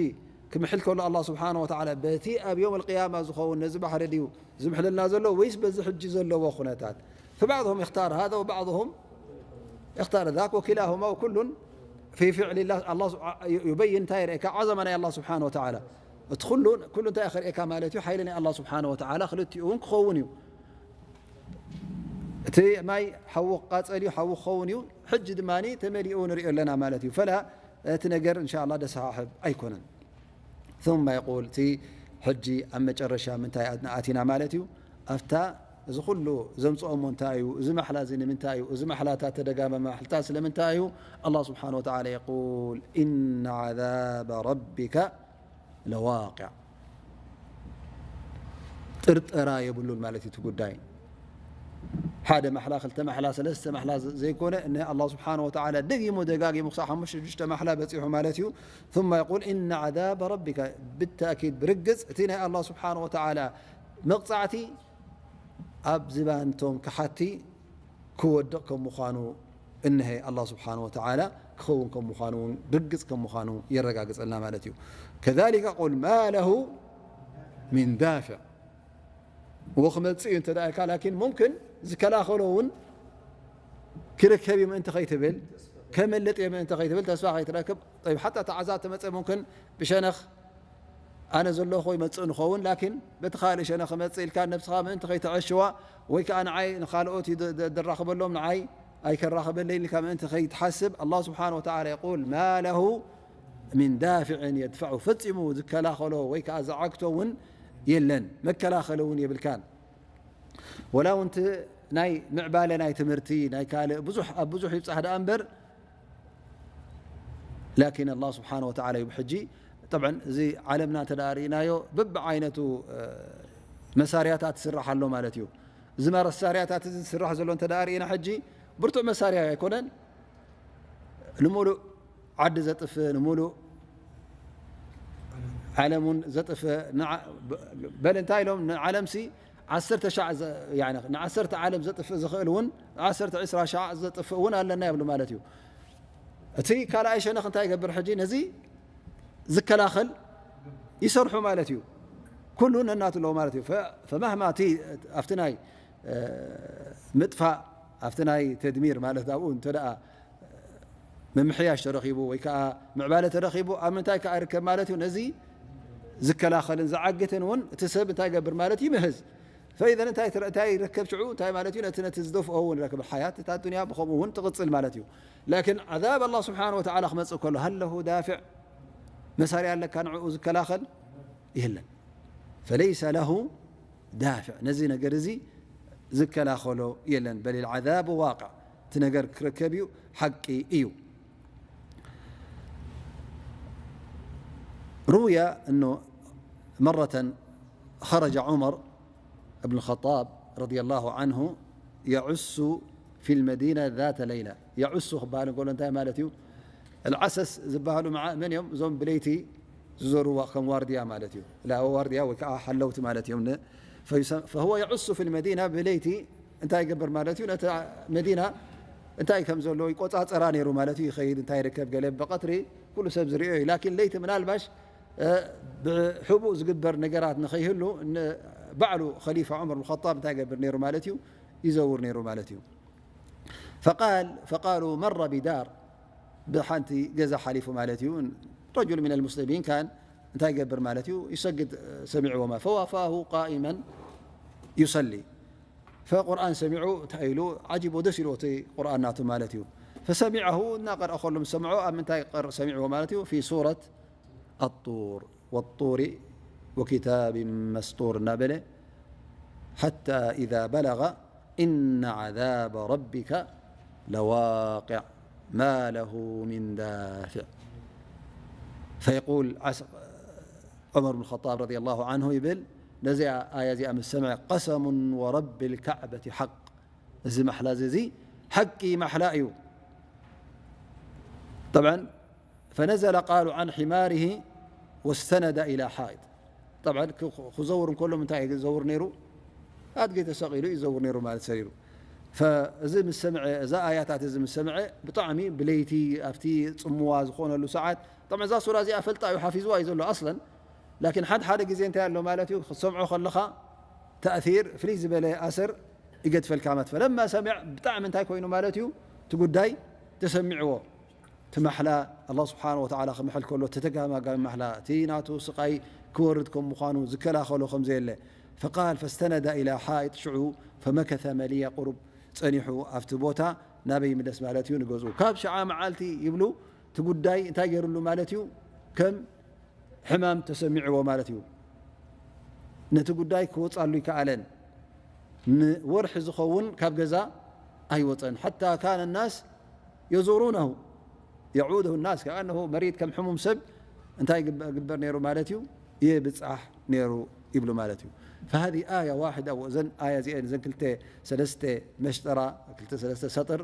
ክምሕል ከሎ ኣላህ ስብሓነ ወተዓላ በቲ ኣብ የውም ኣልቅያማ ዝኸውን ነዚ ባሕሪ ድዩ ዝምሕለልና ዘሎ ወይስ በዚ ሕጂ ዘለዎ ኩነታት? فبعضهم اختار هذا وبعضهم اختار ذاك وكلاهما وكل في فعل الله. ኣላህ ስብሓ-፣ ዩ-፣ ዩበይን እንታይ የርእየካ? ዓዘማ ናይ ኣላህ ስብሓነ ወተዓላ። እቲ ኩሉ፣ ኩሉ እንታይ ከርእየካ ማለት እዩ? ሓይሊ ናይ ኣላህ ስብሓነ ወተዓላ ክልቲኡ እውን ክኸውን እዩ። እቲ ማይ ሓዊ ክቃጸል እዩ፣ ሓዊ ክኸውን እዩ። ሕጂ ድማ ተመሊኡ ንሪኦ ኣለና ማለት እዩ። ፈላ እቲ ነገር እንሻ ኣላህ ደሰሓሕብ ኣይኮነን። ثم يقول፣ እቲ ሕጂ ኣብ መጨረሻ ምንታይ ኣትና-፣ ኣቲና ማለት እዩ? ኣብታ እዚ ኩሉ ዘምጽኦሞ እንታይ እዩ? እዚ ማሕላ እዚ ንምንታይ እዩ? እዚ ማሕላታት ተደጋጋሚ ማሕልታት ስለምንታይ እዩ? ኣላህ ስብሓነ ወተዓላ የቁል፣ إن عذاب ربك لواقع። ጥርጠራ የብሉን ማለት እዩ እቲ ጉዳይ። ሓደ ማሕላ፣ ክልተ ማሕላ፣ ሰለስተ ማሕላ ዘ-፣ ዘይኮነ፣ እነ ኣላህ ስብሓነ ወተዓላ ደጊሙ ደጋጊሙ ክሳብ ሓሙሽተ ሽዱሽተ ማሕላ በጺሑ ማለት እዩ። ثم يقول إن عذاب ربك، ብተእኪድ፣ ብርግጽ፣ እቲ ናይ ኣላህ ስብሓነ ወተዓላ መቕጻዕቲ ኣብ ዝባንቶም ከሓቲ ክወድቕ ከም ምዃኑ፣ እንሀ ኣላህ ስብሓነ ወተዓላ ክኸውን ከም ምዃኑ እውን ርግጽ ከም ምዃኑ የረጋግጸልና ማለት እዩ። كذلك قل ما له من دافع። እዎ ክመጽእ እዩ እንተ ደኣ ኢልካ፣ ላኪን ሙምክን ዝከላኸሎ እውን ክርከብ እዩ ምእንቲ ከይትብል፣ ከመልጥ እየ ምእንቲ ከይትብል፣ ተስፋ ከይትረክብ። ጠይብ፣ ሓታ እቲ ዓዛብ ተመጸ ሙምክን ብሸነኽ ኣነ ዘለኹ ይመጽእ ንኸውን፣ ላኪን በቲ ካልእ ሸነ ክመጽእ ኢልካ ነብስኻ ምእንቲ ከይተዐሽዋ፣ ወይ ከኣ ንዓይ ንኻልኦት እዩ ደ-፣ ደ-፣ ደራኽበሎም፣ ንዓይ ኣይከራኽበለይን ኢልካ ምእንቲ ከይትሓስብ፣ ኣላህ ስብሓነ ወተዓላ የቁል፣ "ማ ለሁ ሚን ዳፊዕን የድፈዑ"፣ ፈጺሙ ዝከላኸሎ ወይ ከኣ ዝዓግቶ እውን የለን፣ መከላኸሊ እውን የብልካን። ወላ እውን እቲ ናይ ምዕባለ ናይ ትምህርቲ፣ ናይ ካልእ ብዙሕ፣ ኣብ ብዙሕ ይብጻሕ ደኣ እምበር፣ ላኪን ኣላህ ስብሓነ ወተዓላ እዩ ብሕጂ። ጠብዓን እዚ ዓለምና እንተ ደኣ ርኢናዮ፣ በብዓይነቱ፣ እ፣ መሳርያታት ይስራሕ ኣሎ ማለት እዩ። እዚ መሳርያታት እዚ ዝስራሕ ዘሎ እንተ ደኣ ርኢና፣ ሕጂ ብርቱዕ መሳርያ ኣይኮነን። ንምሉእ ዓዲ ዘጥፍእ፣ ንምሉእ ዓለም እውን ዘጥፍእ፣ ንዓ-፣ በ-፣ በል እንታይ ኢሎም፣ ንዓለምሲ ዓሰርተ ሻዕ ዘ-፣ ያኒ ንዓሰርተ ዓለም ዘጥፍእ ዝኽእል እውን፣ ዓሰርተ ዒስራ ሻዕ ዘጥፍእ እውን ኣለና ይብሉ ማለት እዩ። እቲ ካልኣይ ሸነኽ እንታይ ይገብር ሕጂ? ነዚ ዝከላኸል ይሰርሑ ማለት እዩ። ኩሉ ነናቱ ኣለዎ ማለት እዩ። ፈ-፣ ፈማህማ እቲ ኣብቲ ናይ፣ እ፣ ምጥፋእ፣ ኣብቲ ናይ ተድሚር ማለት ኣብኡ እንተ ደኣ ምምሕያሽ ተረኺቡ ወይ ከኣ ምዕባለ ተረኺቡ፣ ኣብ ምንታይ ከኣ ይርከብ ማለት እዩ? ነዚ ዝከላኸልን ዝዓግትን እውን እቲ ሰብ እንታይ ይገብር ማለት እዩ? ይምህዝ። ፈኢዘን እንታይ ትረ-፣ እንታይ ይረከብ ሽዑ? እንታይ ማለት እዩ? ነቲ፣ ነቲ ዝደፍኦ እውን ይረክብ። ሓያት እታ ዱንያ ብኸምኡ እውን ትቕጽል ማለት እዩ። ላኪን ዓዛብ ኣላህ ስብሓነ ወተዓላ ክመጽእ ከሎ፣ ሀል ለሁ ዳፊዕ? መሳርያ ኣለካ ንዕኡ ዝከላኸል? የለን። ፈለይሰ ለሁ ዳፊዕ፣ ነዚ ነገር እዚ ዝከላኸሎ የለን። በል ልዓዛብ ዋቅዕ፣ እቲ ነገር ክርከብ እዩ፣ ሓቂ እዩ። روي أنه مرة خرج عمر بن الخطاب رضي الله عنه يعس في المدينة ذات ليلة. يعس ክበሃል እንከሎ እንታይ ማለት እዩ? العسس ዝበሃሉ መዓ-፣ መን እዮም? እዞም ብለይቲ ዝዞርዋ ከም ዋርድያ ማለት እዩ። ላ ዋርድያ ወይ ከዓ ሓለውቲ ማለት እዮም። ን-፣ ፈዩሰ-፣ فهو يعس في المدينة ብለይቲ እንታይ ይገብር ማለት እዩ? ነታ መዲና እንታይ ከም ዘሎ ይቆጻጸራ ነይሩ ማለት እዩ። ይኸይድ፣ እንታይ ይርከብ፣ ገለ ብቐትሪ ኩሉ ሰብ ዝርእዮ እዩ። ላኪን ለይቲ ምናልባሽ፣ እ፣ ብሕቡእ ዝግበር ነገራት ንኸይህሉ ን-፣ ባዕሉ ኸሊፋ ዑመር ብን ኸጣብ እንታይ ይገብር ነይሩ ማለት እዩ? ይዘውር ነይሩ ማለት እዩ። فقال، فقالوا مر بدار ብሓንቲ ገዛ ሓሊፉ ማለት እዩ። رجل من المسلمين كان እንታይ ይገብር ማለት እዩ? ይሰግድ ሰሚዕዎ ማለት فوافاه قائما يصلي فقرآن ሰሚዑ እንታይ ኢሉ ዓጂቡ ደስ ኢልዎ እቲ ቁርኣን ናቱ ማለት እዩ። فسمعه እናቀርአ ከሎ ምስ ሰምዖ ኣብ ምንታይ ይቀርእ ሰሚዕዎ ማለት እዩ? في سورة الطور والطور وكتاب مسطور እናበለ حتى إذا بلغ إن عذاب ربك لواقع ما له من دافع فيقول عس-، عمر بن الخطاب رضي الله عنه ይብል፣ ነዚኣ ኣያ እዚኣ ምስ ሰምዐ قسم ورب الكعبة حق እዚ ማሕላ እዚ፣ እዚ ሓቂ ማሕላ እዩ። طبعا فنزل قال عن حماره واستند إلى حائط طبعا ክ-፣ ክዘውር እንከሎ ምንታይ እዩ ዝዘውር ነይሩ? ኣድጊ ተሰቒሉ እዩ ዝዘውር ነይሩ ማለት ሰሪሩ። ፈ-፣ እዚ ምስ ሰምዐ፣ እዛ ኣያታት እዚ ምስ ሰምዐ ብጣዕሚ ብለይቲ ኣብቲ ጽምዋ ዝኾነሉ ሰዓት፣ طبعا እዛ ሱራ እዚኣ ፈልጣ እዩ ሓፊዝዋ እዩ ዘሎ ኣስለን። ላኪን ሓደ ሓደ ግዜ እንታይ ኣሎ ማለት እዩ? ክትሰምዖ ከለኻ ተእሲር ፍልይ ዝበለ ኣሰር ይገድፈልካ ማለት። ፈለማ ሰሚዕ ብጣዕሚ እንታይ ኮይኑ ማለት እዩ? እቲ ጉዳይ ተሰሚዕዎ። እቲ ማሕላ ኣላህ ስብሓነ ወተዓላ ክምሕል ከሎ ተተጋማጋሚ ማሕላ፣ እቲ ናቱ ስቓይ ክወርድ ከም ምዃኑ ዝከላኸሎ ከም ዘየለ። فقال فاستند إلى حائط ሽዑ فمكث مليا ቁሩብ ጸኒሑ ኣብቲ ቦታ ናበይ ይምለስ ማለት እዩ? ንገዝኡ። ካብ ሽዓ መዓልቲ ይብሉ እቲ ጉዳይ እንታይ ገይሩሉ ማለት እዩ? ከም ሕማም ተሰሚዕዎ ማለት እዩ። ነቲ ጉዳይ ክወጻሉ ይከኣለን። ንወርሒ ዝኸውን ካብ ገዛ ኣይወጸን። حتى كان الناس يزورونه يعوده الناس كأنه مريض ከም ሕሙም ሰብ እንታይ ይግበ-፣ ይግበር ነይሩ ማለት እዩ? ይብጻሕ ነይሩ ይብሉ ማለት እዩ። فهذه آية واحدة እዘን ኣያ እዚአን እዘን ክልተ ሰለስተ መሽጠራ ክልተ ሰለስተ ሰጥር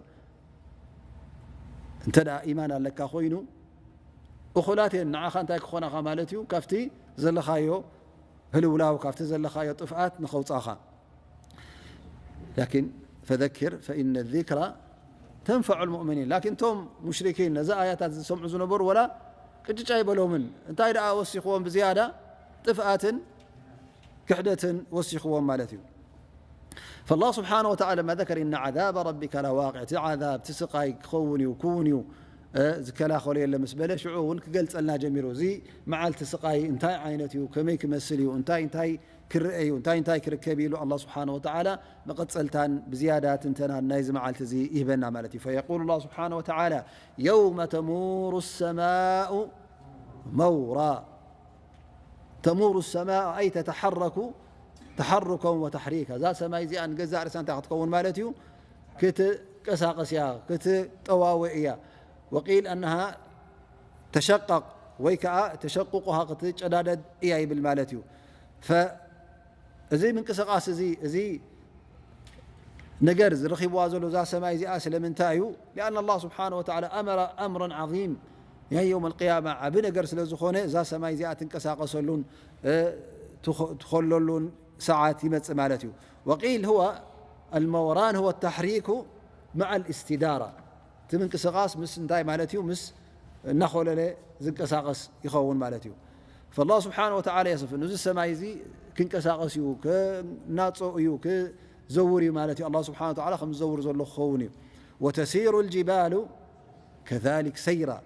እንተ ደኣ ኢማን ኣለካ ኮይኑ እኹላት እየን ንዓኻ እንታይ ክኾናኻ ማለት እዩ? ካብቲ ዘለኻዮ ህልውላው፣ ካብቲ ዘለኻዮ ጥፍኣት ንኸውጻኻ። ላኪን ፈዘኪር ፈኢነ ዚክራ ተንፈዑ ልሙእሚኒን። ላኪን እቶም ሙሽሪኪን ነዚ ኣያታት ዝሰምዑ ዝነበሩ ወላ ቅጭጭ ኣይበሎምን። እንታይ ደኣ ወሲኽዎም ብዝያዳ ጥፍኣትን ክሕደትን ወሲኽዎም ማለት እዩ። فالله سبحانه وتعالى لما ذكر إن عذاب ربك لواقع እቲ ዓዛብ እቲ ስቓይ ክኸውን እዩ ክውን እዩ ዝከላኸሎ የለ ምስ በለ ሽዑ እውን ክገልጸልና ጀሚሩ። እዚ መዓልቲ ስቓይ እንታይ ዓይነት እዩ፣ ከመይ ክመስል እዩ፣ እንታይ እንታይ ክረአ እዩ፣ እንታይ እንታይ ክርከብ ኢሉ ኣላ ስብሓን ወተዓላ መቐጸልታን ብዝያዳ ትንተናን ናይዚ መዓልቲ እዚ ይህበና ማለት እዩ። ፈየቁሉ ላ ስብሓን ወተዓላ የውመ ተሙሩ ሰማኡ መውራ ተሙሩ ሰማእ ኣይ ተተሓረኩ ተሓሩከን ወተሕሪካ። እዛ ሰማይ እዚኣ ንገዛእ ርእሳ እንታይ ክትከውን ማለት እዩ? ክትቀሳቀስ እያ፣ ክትጠዋወ እያ። ወቂል ኣነሃ ተሸቀቅ ወይ ከዓ ተሸቁቁሃ ክትጨዳደድ እያ ይብል ማለት እዩ። ፈ- እዚ ምንቅስቃስ እዚ እዚ ነገር ዝረኺብዋ ዘሎ እዛ ሰማይ እዚኣ ስለምንታይ እዩ? لأن الله سبحانه وتعالى أمر أمرا عظيم ናይ يوم القيامة ዓቢ ነገር ስለ ዝኾነ እዛ ሰማይ እዚኣ ትንቀሳቀሰሉን ትኸለሉን ሰዓት ይመጽእ ማለት እዩ። وقيل هو الموران هو التحريك مع الاستدارة። እቲ ምንቅስቃስ ምስ እንታይ ማለት እዩ? ምስ እናኾለለ ዝንቀሳቀስ ይኸውን ማለት እዩ። فالله سبحانه وتعالى يصف እዚ ሰማይ እዚ ክንቀሳቀስ እዩ፣ ክናጾ እዩ፣ ክዘውር እዩ ማለት እዩ። ኣላ ስብሓን ወተዓላ ከም ዝዘውር ዘሎ ክኸውን እዩ። وتسير الجبال كذلك سيرا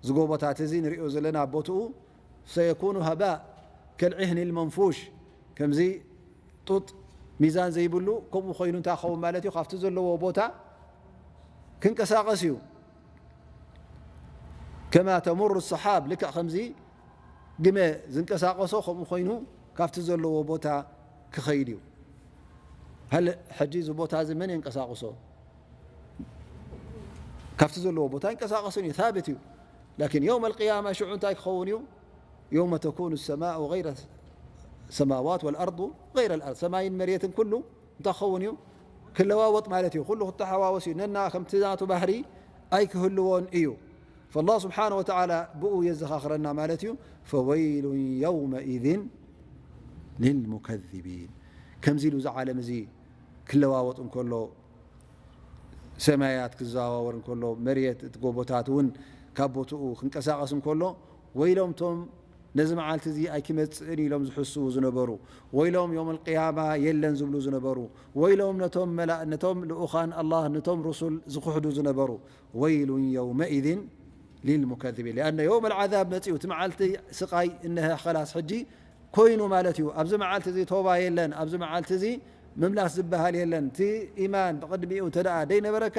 እዚ ጎቦታት እዚ ንሪኦ ዘለና ቦትኡ سيكون هباء كالعهن المنفوش ከምዚ ጡጥ ሚዛን ዘይብሉ ከምኡ ኮይኑ እንታይ ክኸውን ማለት እዩ? ካብቲ ዘለዎ ቦታ ክንቀሳቀስ እዩ። كما تمر السحاب ልክዕ ከምዚ ግመ ዝንቀሳቀሶ ከምኡ ኮይኑ ካብቲ ዘለዎ ቦታ ክኸይድ እዩ። هل ሕጂ እዚ ቦታ እዚ መን የንቀሳቅሶ? ካብቲ ዘለዎ ቦታ ይንቀሳቀስን እዩ፣ ثابت እዩ። لكن يوم القيامة ሽዑ እንታይ ክኸውን እዩ? يوم تكون السماء غير السماوات والأرض غير الأرض ሰማይን መሬትን ኩሉ እንታይ ክኸውን እዩ? ክለዋወጥ ማለት እዩ። ኩሉ ክተሓዋወስ እዩ። ነና ከምቲ ናቱ ባህሪ ኣይክህልዎን እዩ። فالله سبحانه وتعالى ብኡ የዘኻኽረና ማለት እዩ። فويل يومئذ للمكذبين ከምዚ ኢሉ እዚ ዓለም እዚ ክለዋወጥ እንከሎ ሰማያት ክዘዋወር እንከሎ፣ መሬት እቲ ጎቦታት እውን ካብ ቦትኡ ክንቀሳቐስ እንከሎ፣ ወይሎም ቶም ነዚ መዓልቲ እዚ ኣይክመጽእን ኢሎም ዝሕስቡ ዝነበሩ፣ ወይሎም ዮም ኣልቅያማ የለን ዝብሉ ዝነበሩ፣ ወይሎም ነቶም መላ-፣ ነቶም ልኡኻን ኣላህ፣ ነቶም ሩሱል ዝኽሕዱ ዝነበሩ፣ ወይሉን የውመኢዝን ሊልሙከዚቢን። ሊኣነ የውም ኣልዓዛብ መጺኡ፣ እቲ መዓልቲ ስቓይ እነሀ ኸላስ ሕጂ ኮይኑ ማለት እዩ። ኣብዚ መዓልቲ እዚ ቶባ የለን፣ ኣብዚ መዓልቲ እዚ ምምላስ ዝበሃል የለን። እቲ ኢማን ብቕድሚኡ እንተ ደኣ ደይነበረካ፣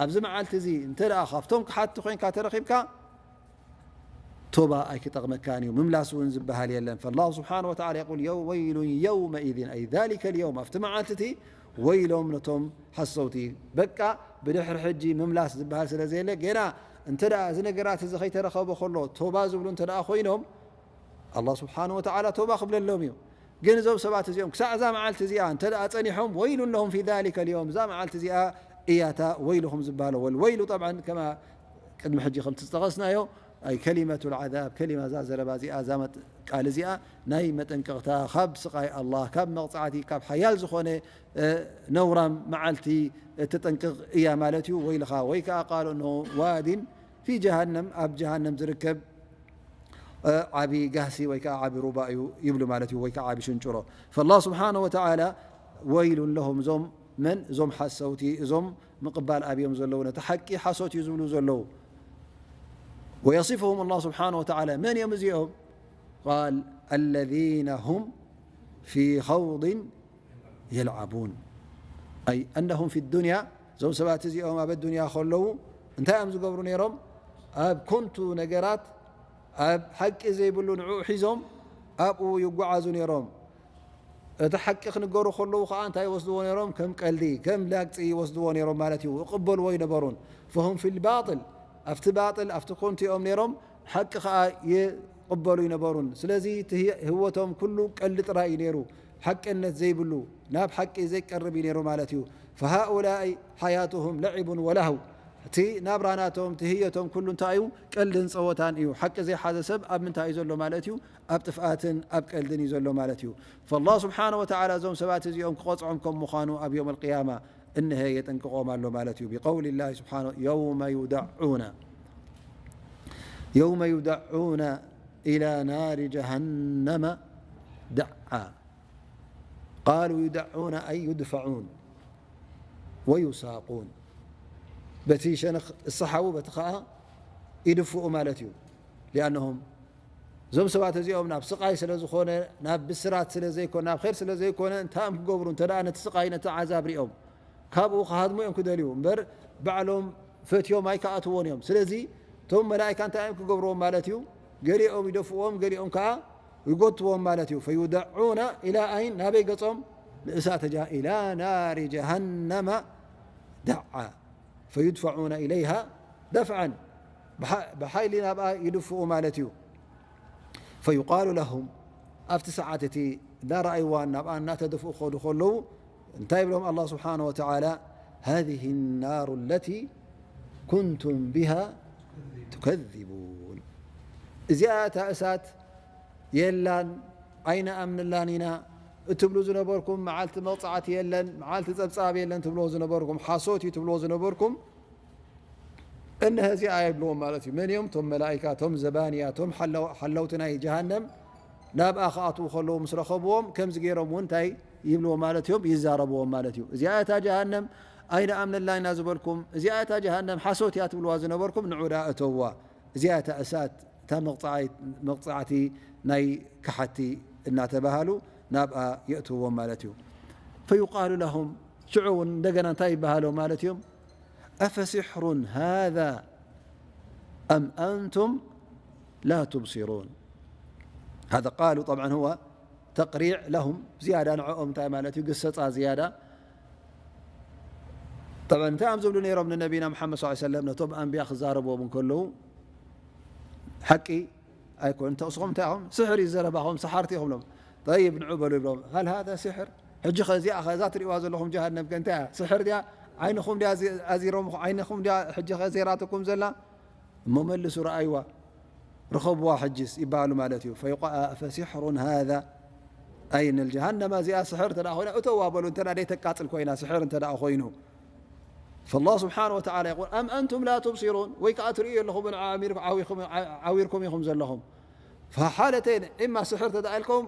ኣብዚ መዓልቲ እዚ እንተ ደኣ ካብቶም ክሓቲ ኮይንካ ተረኺብካ፣ ቶባ ኣይክጠቕመካን እዩ፣ ምምላስ እውን ዝበሃል የለን። ፈላሁ ስብሓነ ወተዓላ የቁል፣ የው-፣ ወይሉን የውመኢዝን፣ ኣይ ዛሊከ ልየውም፣ ኣብቲ መዓልቲ እቲ ወይሎም ነቶም ሓሰውቲ። በቃ ብድሕሪ ሕጂ ምምላስ ዝበሃል ስለ ዘየለ፣ ገና እንተ ደኣ እዚ ነገራት እዚ ከይተረኸበ ከሎ፣ ቶባ ዝብሉ እንተ ደኣ ኮይኖም፣ ኣላህ ስብሓነ ወተዓላ ተውባ ክብለሎም እዩ። ግን እዞም ሰባት እዚኦም ክሳዕ እዛ መዓልቲ እዚኣ እንተ ደኣ ጸኒሖም፣ ወይሉን ለሁም ፊ ዛሊከ ልየውም፣ እዛ መዓልቲ እዚኣ እያ እታ ወይልኹም ዝበሃሎ። ወልወይሉ ጠብዓን ከማ ቅድሚ ሕጂ ከምቲ ዝጠቐስናዮ፣ ኣይ ከሊመቱ ልዓዛብ፣ ከሊማ እዛ ዘረባ እዚኣ፣ እዛ መጥ-፣ ቃል እዚኣ ናይ መጠንቀቕታ፣ ካብ ስቓይ ኣላህ፣ ካብ መቕጻዕቲ፣ ካብ ሓያል ዝኾነ፣ እ፣ ነውራም መዓልቲ እተጠንቅቕ እያ ማለት እዩ። ወይልኻ፣ ወይ ከኣ ቃሉ እነሆ ዋዲን ፊ ጀሃነም፣ ኣብ ጀሃነም ዝርከብ እ፣ ዓቢ ጋህሲ ወይ ከኣ ዓቢ ሩባ እዩ ይብሉ ማለት እዩ፣ ወይ ከኣ ዓቢ ሽንጭሮ። ፈላህ ስብሓነ ወተዓላ ወይሉን ለሁም፣ እዞም መን? እዞም ሓሰውቲ፣ እዞም ምቕባል ኣብዮም ዘለዉ፣ ነቲ ሓቂ ሓሶት እዩ ዝብሉ ዘለዉ። ወየሲፍሁም ኣላህ ስብሓነ ወተዓላ፣ መን እዮም እዚኦም? ቃል፣ ኣለዚነ ሁም ፊ ኸውድን የልዓቡን። ኣይ ኣነሁም ፊ ዱንያ፣ እዞም ሰባት እዚኦም ኣብ ኣዱንያ ከለዉ እንታይ እዮም ዝገብሩ ነይሮም? ኣብ ኮንቱ ነገራት፣ ኣብ ሓቂ ዘይብሉ ንዕኡ ሒዞም ኣብኡ ይጓዓዙ ነይሮም። እቲ ሓቂ ክንገሩ ከለዉ ከኣ እንታይ ይወስድዎ ነይሮም? ከም ቀልዲ፣ ከም ላግጺ ይወስድዎ ነይሮም ማለት እዩ። ይቕበልዎ ኣይነበሩን። ፈሁም ፊል ባጥል፣ ኣብቲ ባጥል፣ ኣብቲ ኮንቱ እዮም ነይሮም። ሓቂ ኸኣ ይቕበሉ ኣይነበሩን። ስለዚ እቲ ህይ-፣ ህይወቶም ኩሉ ቀልዲ ጥራይ እዩ ነይሩ። ሓቅነት ዘይብሉ፣ ናብ ሓቂ ዘይቀርብ እዩ ነይሩ ማለት እዩ። ፈሃኡላኢ ሓያቱሁም ለዒቡን ወላህው። እቲ ናብራ ናቶም፣ እቲ ህየቶም ኩሉ እንታይ እዩ? ቀልድን ጸወታን እዩ። ሓቂ ዘይሓዘ ሰብ ኣብ ምንታይ እዩ ዘሎ ማለት እዩ? ኣብ ጥፍኣትን ኣብ ቀልድን እዩ ዘሎ ማለት እዩ። ፈላህ ስብሓነ ወተዓላ እዞም ሰባት እዚኦም ክቐጽዖም ከም ምዃኑ ኣብ ዮም ኣልቅያማ እንሀ የጠንቅቖም ኣሎ ማለት እዩ። ቢቀውሊ ላሂ ስብሓነ፣ የውመ ዩደዑነ፣ የውመ ዩደዑነ ኢላ ናሪ ጀሃነመ ደዓ። ቃሉ ዩደዑነ ኣይ ዩድፈዑን ወዩሳቁን። በቲ ሸነኽ እሰሓቡ፣ በቲ ኸኣ ይድፍኡ ማለት እዩ። ሊኣነሁም እዞም ሰባት እዚኦም ናብ ስቓይ ስለ ዝኾነ፣ ናብ ብስራት ስለ ዘይኮነ፣ ናብ ር ስለ ዘይኮነ፣ እንታይ እዮም ክገብሩ? እንተ ነቲ ስቓይ፣ ነቲ ዓዛብ ሪኦም ካብኡ ክሃድሙ እዮም ክደልዩ እምበር፣ ባዕሎም ፈትዮም ኣይከኣትዎን እዮም። ስለዚ እቶም መላእካ እንታይ እዮም ክገብርዎም ማለት እዩ? ገሊኦም ይደፍዎም፣ ገሊኦም ከዓ ይጎትዎም ማለት እዩ። ፈዩደዑና ኢላ ኣይን፣ ናበይ ገጾም? ንእሳተ ጀሃ-፣ ኢላ ናሪ ጀሃነመ ደዓ። ፈዩድፈዑና ኢለይሃ ደፍዓን፣ ብሓ-፣ ብሓይሊ ናብኣ ይድፍኡ ማለት እዩ። ፈዩቃሉ ለሁም፣ ኣብቲ ሰዓት እቲ እናረኣይዋ ናብኣ እናተደፍኡ ክኸዱ ከለዉ እንታይ ይብሎም ኣላህ ስብሓነሁ ወተዓላ? ሃዚህ ናሩ ለቲ ኩንቱም ቢሃ ቱከዚቡን፣ እዚኣ እታ እሳት የላን፣ ኣይንኣምንላን ኢና እትብሉ ዝነበርኩም፣ መዓልቲ መቕጻዕቲ የለን፣ መዓልቲ ጸብጻብ የለን ትብልዎ ዝነበርኩም፣ ሓሶት እዩ ትብልዎ ዝነበርኩም፣ እነሀ እዚኣ ይብልዎም ማለት እዩ። መን እዮም? እቶም መላኢካ፣ እቶም ዘባንያ፣ እቶም ሓለው-፣ ሓለውቲ ናይ ጀሃነም ናብኣ ክኣትዉ ከለዉ ምስ ረኸብዎም ከምዚ ገይሮም እውን እንታይ ይብልዎ ማለት እዮም? ይዛረብዎም ማለት እዩ። እዚኣ እታ ጀሃነም ኣይንኣምነላ ኢና ዝበልኩም፣ እዚኣ እታ ጀሃነም ሓሶት እያ ትብልዋ ዝነበርኩም፣ ንዑ ደኣ እተውዋ። እዚኣ እታ እሳት፣ እታ መቕጻዓይ-፣ መቕጻዕቲ ናይ ከሓቲ እናተባሃሉ ናብኣ የእትዎም ማለት እዩ። ፈዩቃሉ ለሁም፣ ሽዑ እውን እንደገና እንታይ ይበሃሎም ማለት እዮም? أفسحر هذا أم أنتم لا تبصرون؟ هذا قالوا طبعا هو تقريع لهم زيادة، ንዕኦም እንታይ ማለት እዩ? ግሰጻ ዝያዳ። طبعا እንታይ እዮም ዝብሉ ነይሮም ንነቢና መሓመድ صلى الله عليه وسلم ነቶም ኣንብያ ክዛረብዎም እንከለዉ? ሓቂ ኣይኮን። ተቕስኹም እንታይ ኢኹም? ስሕር እዩ ዘረባኹም፣ ሰሓርቲ ኢኹም ሎም። ጠይብ ንዑ በሉ ይብሎም። هل هذا سحر؟ ሕጂ ኸ እዚኣ ኸ እዛ ትሪእዋ ዘለኹም ጀሃነም ከ እንታይ እያ? ስሕር ድያ? ዓይንኹም ድያ ኣዚ-፣ ኣዚሮም፣ ዓይንኹም ድያ ሕጂ ኸ ዜራትኩም ዘላ? እሞ መልሱ ረኣይዋ፣ ርኸብዋ ሕጅስ ይበሃሉ ማለት እዩ። ፈዩቃ-፣ ፈሲሕሩን ሃዛ፣ ኣይ ንል ጀሃነም እዚኣ ስሕር እንተ ደኣ ኮይና እተዋ በሉ፣ እንተ ደኣ ደይተቃጽል ኮይና፣ ስሕር እንተ ደኣ ኮይኑ። فالله سبحانه وتعالى يقول أم أنتم لا تبصرون، ወይ ከኣ ትርእዩ ኣለኹም፣ ዓሚር-፣ ዓዊርኩም፣ ዓዊርኩም ኢኹም ዘለኹም። فሓለተይን፣ ኢማ ስሕር እንተ ደኣ ኢልኩም፣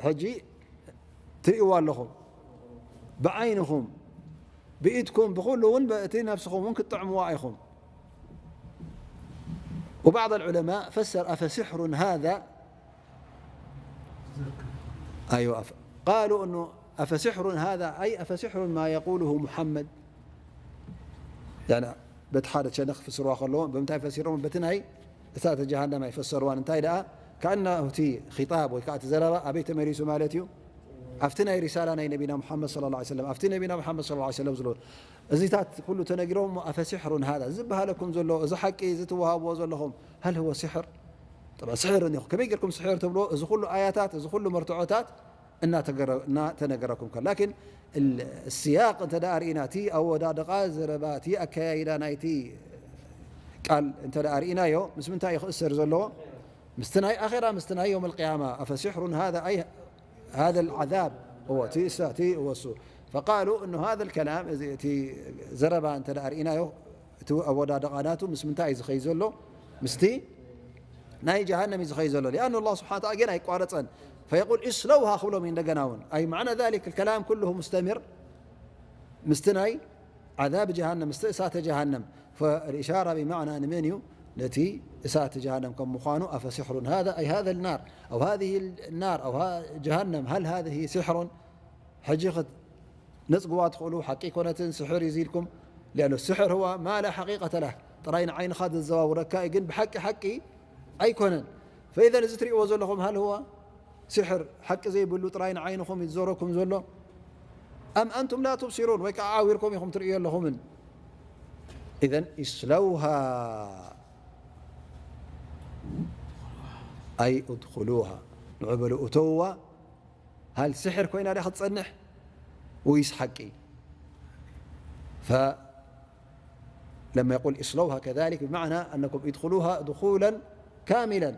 ሕጂ ትርእይዋ ኣለኹም፣ ብዓይንኹም፣ ብኢድኩም፣ ብኹሉ እውን፣ እቲ ነፍስኹም እውን ክትጥዕምዋ ኢኹም። وبعض العلماء فسر أفسحر هذا؟ أيوة، أف-، قالوا إنه أفسحر هذا، أي أفسحر ما يقوله محمد؟ يعني، በቲ ሓደ ሸነኽ ክፍስርዋ ከለዎም፣ ብምንታይ ፈሲሮም? በቲ ናይ እሳተ ጀሃነም ኣይፈሰርዋን። እንታይ ደኣ፣ ከኣነ እቲ ኺጣብ ወይ ከዓ እቲ ዘረባ ኣበይ ተመሊሱ ማለት እዩ? ኣብቲ ናይ ሪሳላ ናይ ነቢና ሙሓመድ ሰለላሁ ዐለይሂ ወሰለም፣ ኣብቲ ነቢና ሙሓመድ ሰለላሁ ዐለይሂ ወሰለም ዝሎ፣ እዚታት ኩሉ ተነጊሮም፣ እሞ ኣፈሲሕሩን ሃዛ፣ እዚ ዝበሃለኩም ዘሎ፣ እዚ ሓቂ፣ እዚ ትወሃብዎ ዘለኹም፣ ሀል ህወ ሲሕር? ጠብዓ ስሕር እንዲኹም፣ ከመይ ጌርኩም ስሕር ትብልዎ? እዚ ኩሉ ኣያታት፣ እዚ ኩሉ መርትዖታት እናተገረ-፣ እናተነገረኩም ከሎ። ላኪን ال-፣ السياق እንተ ደኣ ርኢና፣ እቲ ኣወዳድቓ ዘረባ፣ እቲ ኣከያይዳ ናይቲ ቃል እንተ ደኣ ርኢናዮ፣ ምስ ምንታይ እዩ ክእሰር ዘለዎ? ምስቲ ናይ ኣኼራ፣ ምስቲ ናይ የውም ኣልቅያማ። أفسحر هذا أي هذا العذاب، እዎ፣ እቲ እሳ-፣ እቲ እዎ እሱ። فقالوا إنه هذا الكلام፣ እዚ፣ እቲ ዘረባ እንተ ደኣ ርኢናዮ፣ እቲ ኣወዳድቓ ናቱ ምስ ምንታይ እዩ ዝኸይድ ዘሎ? ምስቲ ናይ ጀሃነም እዩ ዝኸይድ ዘሎ። لأن الله سبحانه وتعالى ጌና ኣይቋረጸን። فيقول اصلوها ክብሎም እዩ እንደገና እውን። أي معنى ذلك الكلام كله مستمر ምስቲ ናይ ዓዛብ ጀሃነም፣ ምስቲ እሳተ ጀሃነም። فالإشارة بمعنى ንመን እዩ? ነቲ እሳተ ጀሃነም ከም ምዃኑ። أفسحر هذا أي هذا النار أو هذه النار أو ها-، جهنم هل هذه سحر؟ ሕጂ ክት-፣ ነጽግዋ ትኽእሉ፣ ሓቂ ኣይኮነትን፣ ስሕር እዩ ኢልኩም። لأنه السحر هو ما لا حقيقة له، ጥራይ ንዓይንኻ ዘዘዋውረካ እዩ፣ ግን ብሓቂ ሓቂ ኣይኮነን። فإذا እዚ ትርእይዎ ዘለኹም هل هو سحر፣ ሓቂ ዘይብሉ ጥራይ ንዓይንኹም እዩ ዝዞረኩም ዘሎ። أم أنتم لا تبصرون، ወይ ከዓ ዓዊርኩም ኢኹም ትርእዩ ኣለኹምን። إذا اصلوها أي ادخلوها، ንዑ በሉ እተውዋ። هل سحر ኮይና ድያ ክትጸንሕ ወይስ ሓቂ؟ فلما يقول اصلوها كذلك بمعنى أنكم ادخلوها دخولا كاملا.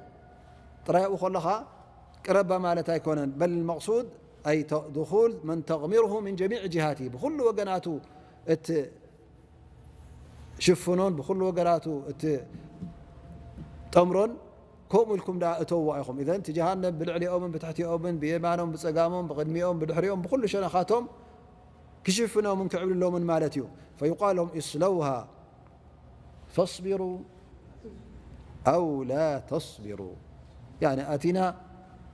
ጥራይ ኣብኡ ከለኻ ቅረባ ማለት ኣይኮነን። بل المقصود أي ت-، دخول من تغمره من جميع جهاته، ብኹሉ ወገናቱ እት-፣ ሽፍኖን ብኹሉ ወገናቱ እቲ ጠምሮን ከምኡ ኢልኩም ደኣ እተውዋ ኢኹም። إذا እቲ ጀሃነም ብልዕሊኦምን ብትሕቲኦምን ብየማኖም ብጸጋሞም ብቕድሚኦም ብድሕሪኦም ብኹሉ ሸነኻቶም ክሽፍኖምን ክዕብልሎምን ማለት እዩ። فيقال لهم اصلوها فاصبروا أو لا تصبروا. ያኒ ኣቲና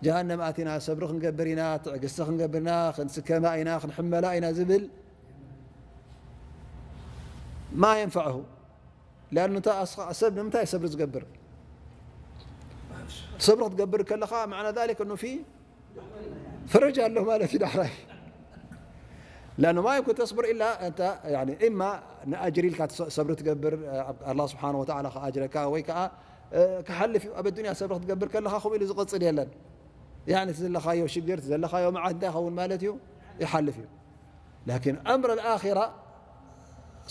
ጀሃነም ኣቲና ሰብሪ ክንገብር ኢና፣ ትዕግስቲ ክንገብር ኢና፣ ክንስከማ ኢና፣ ክንሕመላ ኢና ዝብል ما ينفعه. لأنه እንታ ኣስኻ-፣ ሰብ ንምንታይ ሰብሪ ዝገብር? ሰብሪ ክትገብር ከለኻ معنى ذلك أنه في فرج ኣሎ ማለት እዩ ዳሕራይ። لأنه ما يمكن تصبر إلا أنت، يعني، إما ንኣጅሪ ኢልካ ትሰ-፣ ሰብሪ ትገብር፣ ኣላህ ስብሓነ ወተዓላ ከኣጅረካ፣ ወይ ከዓ፣ እ፣ ክሓልፍ እዩ። ኣብ ኣዱንያ ሰብሪ ክትገብር ከለኻ ከምኡ ኢሉ ዝቕጽል የለን። ያኒ፣ እቲ ዘለኻዮ ሽግር፣ እቲ ዘለኻዮ መዓት እንታይ ይኸውን ማለት እዩ? ይሓልፍ እዩ። لكن أمر الآخرة،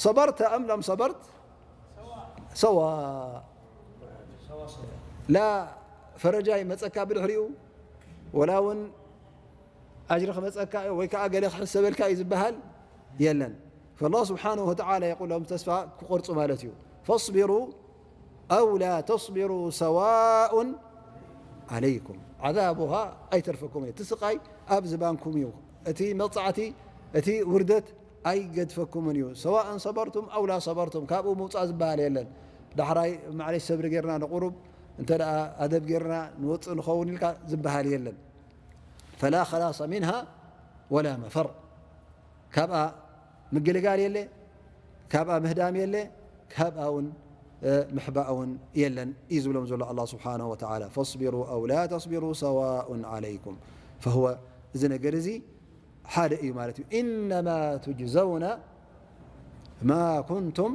صبرت أم لم صبرت سواء. لا ፈረጃ ይመጸካ ብድሕሪኡ፣ ወላ እውን ኣጅሪ ክመጸካ እዩ ወይ ከዓ ገለ ክሕሰበልካ እዩ ዝበሃል የለን። فالله سبحانه وتعالى يقول لهم ተስፋ ክቆርጹ ማለት እዩ። فاصبروا أو لا تصبروا سواء عليكم. عذابها ኣይተርፈኩም እዩ። እቲ ስቓይ ኣብ ዝባንኩም እዩ። እቲ መቕጻዕቲ፣ እቲ ውርደት ኣይገድፈኩምን እዩ። سواء صبرتم أو لا صبرتم፣ ካብኡ ምውጻእ ዝበሃል የለን። ዳሕራይ ማዕለሽ ሰብሪ ጌርና ንቁሩብ እንተ ደኣ ኣደብ ጌርና ንወጽእ ንኸውን ኢልካ ዝበሃል የለን። فلا خلاص منها ولا مفر። ካብኣ ምግልጋል የለ፣ ካብኣ ምህዳም የለ፣ ካብኣ እውን፣ እ፣ ምሕባእ እውን የለን እዩ ዝብሎም ዘሎ ኣላህ ስብሓነሁ ወተዓላ። فاصبروا أو لا تصبروا سواء عليكم. فهو፣ እዚ ነገር እዚ ሓደ እዩ ማለት እዩ። إنما تجزون ما كنتم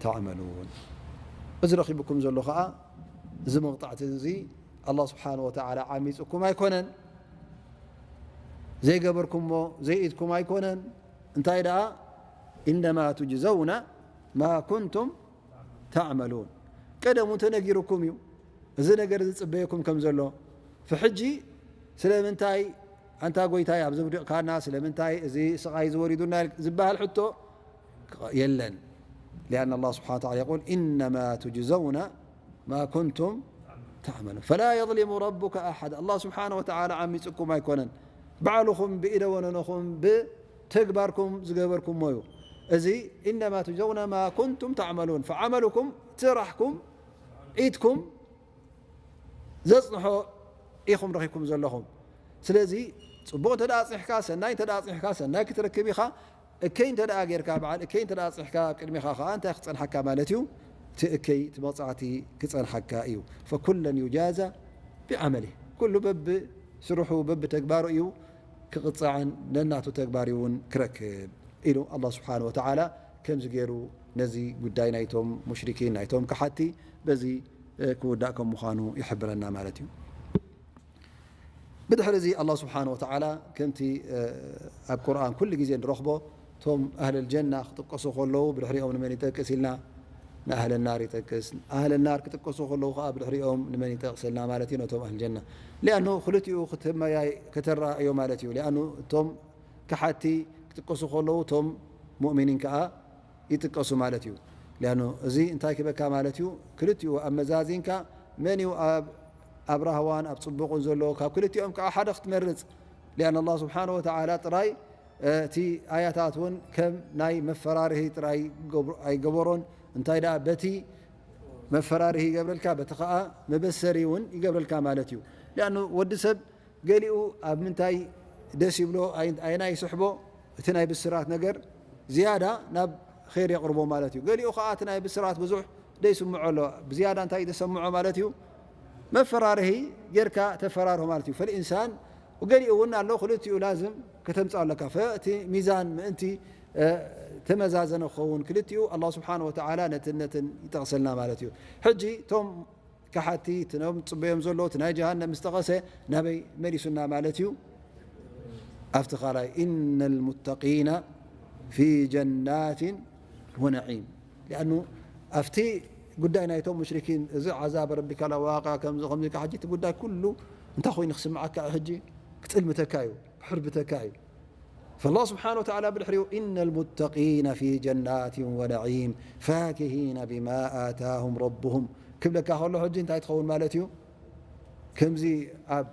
تعملون። እዚ ረኺብኩም ዘሎ ኸዓ፣ እዚ መቕጣዕቲ እዚ ኣላህ ስብሓነሁ ወተዓላ ዓሚጽኩም ኣይኮነን፣ ዘይገበርኩሞ ዘይኢድኩም ኣይኮነን። እንታይ ደኣ፣ إنما تجزون ما كنتم تعملون። ቀደሙ ተነጊሩኩም እዩ እዚ ነገር ዝጽበየኩም ከም ዘሎ። ፍሕጂ ስለምንታይ ኣንታ ጎይታይ ኣብዚ ውዲቕካና፣ ስለምንታይ እዚ ስቓይ ዝወሪዱና ዝበሃል ሕቶ የለን። لأن الله سبحانه وتعالى يقول إنما تجزون ما كنتم تعملون فلا يظلم ربك أحدا። ኣላህ ስብሓነሁ ወተዓላ ዓሚጽኩም ኣይኮነን። ባዕልኹም ብኢደ ወነነኹም ብተግባርኩም ዝገበርኩሞ እዩ። እዚ إنما تجزون ما كنتم تعملون፣ فعملكم፣ ስራሕኩም፣ ኢድኩም ዘጽንሖ ኢኹም ረኺብኩም ዘለኹም። ስለዚ ጽቡቕ እንተ ደኣ ኣጽኒሕካ፣ ሰናይ እንተ ደኣ ኣጽኒሕካ፣ ሰናይ ክትረክብ ኢኻ። እከይ እንተ ደኣ ጌርካ፣ በዓል እከይ እንተ ደኣ ኣጽኒሕካ፣ ኣብ ቅድሜኻ ኸኣ እንታይ ክጸንሓካ ማለት እዩ? እቲ እከይ፣ እቲ መቕጻዕቲ ክጸንሓካ እዩ። فكلا يجازى بعمله። ኩሉ በብስርሑ፣ በብተግባሩ እዩ ክቕጻዕን ነናቱ ተግባር እውን ክረክብ ኢሉ ኣላህ ስብሓነሁ ወተዓላ ከምዚ ገይሩ ነዚ ጉዳይ ናይቶም ሙሽሪኪን፣ ናይቶም ከሓቲ በዚ፣ እ፣ ክውዳእ ከም ምዃኑ ይሕብረና ማለት እዩ። ብድሕሪ እዚ ኣላህ ስብሓነሁ ወተዓላ ከምቲ፣ እ፣ ኣብ ቁርኣን ኩሉ ግዜ ንረኽቦ፣ እቶም ኣህለል ጀና ክጥቀሱ ከለዉ ብድሕሪኦም ንመን ይጠቅስ ኢልና ንኣህለል ናር ይጠቅስ። ኣህለል ናር ክጥቀሱ ከለዉ ከኣ ብድሕሪኦም ንመን ይጠቅሰልና ማለት እዩ? ነቶም ኣህለል ጀና። ሊኣኑ ክልቲኡ ክትመያይ-፣ ከተረኣእዮ ማለት እዩ። ሊኣኑ እቶም ከሓቲ ክጥቀሱ ከለዉ እቶም ሙእሚኒን ከኣ ይጥቀሱ ማለት እዩ። ሊኣኑ እዚ እንታይ ክበካ ማለት እዩ? ክልቲኡ ኣመዛዚንካ መን እዩ ኣብ፣ ኣብ ራህዋን ኣብ ጽቡቕን ዘሎ፣ ካብ ክልቲኦም ከኣ ሓደ ክትመርጽ። ሊኣን ኣላህ ስብሓነሁ ወተዓላ ጥራይ፣ እ፣ እቲ ኣያታት እውን ከም ናይ መፈራርሂ ጥራይ ገብሮ-፣ ኣይገበሮን። እንታይ ደኣ በቲ መፈራርሂ ይገብረልካ፣ በቲ ኸኣ መበሰሪ እውን ይገብረልካ ማለት እዩ። ሊኣኑ ወዲ ሰብ ገሊኡ ኣብ ምንታይ ደስ ይብሎ፣ ኣይ-፣ ኣየናይ ይስሕቦ፣ እቲ ናይ ብስራት ነገር ዝያዳ ናብ ኼር የቕርቦ ማለት እዩ። ገሊኡ ኸኣ እቲ ናይ ብስራት ብዙሕ ደይስምዖ ኣሎ። ብዝያዳ እንታይ እዩ ዘሰምዖ ማለት እዩ? መፈራርሂ ጌርካ ተፈራርሆ ማለት እዩ። ፈልኢንሳን ገሊኡ እውን ኣሎ፣ ክልቲኡ ላዝም ከተምጽእ ኣለካ። ፈ-፣ እቲ ሚዛን ምእንቲ፣ እ፣ ተመዛዘነ ክኸውን፣ ክልቲኡ ኣላህ ስብሓነሁ ወተዓላ ነትን ነትን ይጠቕሰልና ማለት እዩ። ሕጂ እቶም ከሓቲ፣ እቲ ነም ጽበዮም ዘሎ፣ እቲ ናይ ጀሃነም ምስ ጠቐሰ፣ ናበይ መሊሱና ማለት እዩ? ኣብቲ ካልኣይ፣ إن المتقين في جنات ونعيم። ሊኣኑ ኣብቲ ጉዳይ ናይቶም ሙሽሪኪን፣ እዚ ዓዛብ ረቢካ ለዋቂዕ፣ ከምዚ፣ ከምዚ፣ ሕጂ እቲ ጉዳይ ኩሉ እንታይ ኮይኑ ክስምዓካ እዩ? ሕጂ ክጽልምተካ እዩ፣ ክሕርብተካ እዩ። فالله سبحانه وتعالى ብድሕሪኡ إن المتقين في جنات ونعيم فاكهين بما آتاهم ربهم ክብለካ ከሎ ሕጂ እንታይ ትኸውን ማለት እዩ? ከምዚ ኣብ፣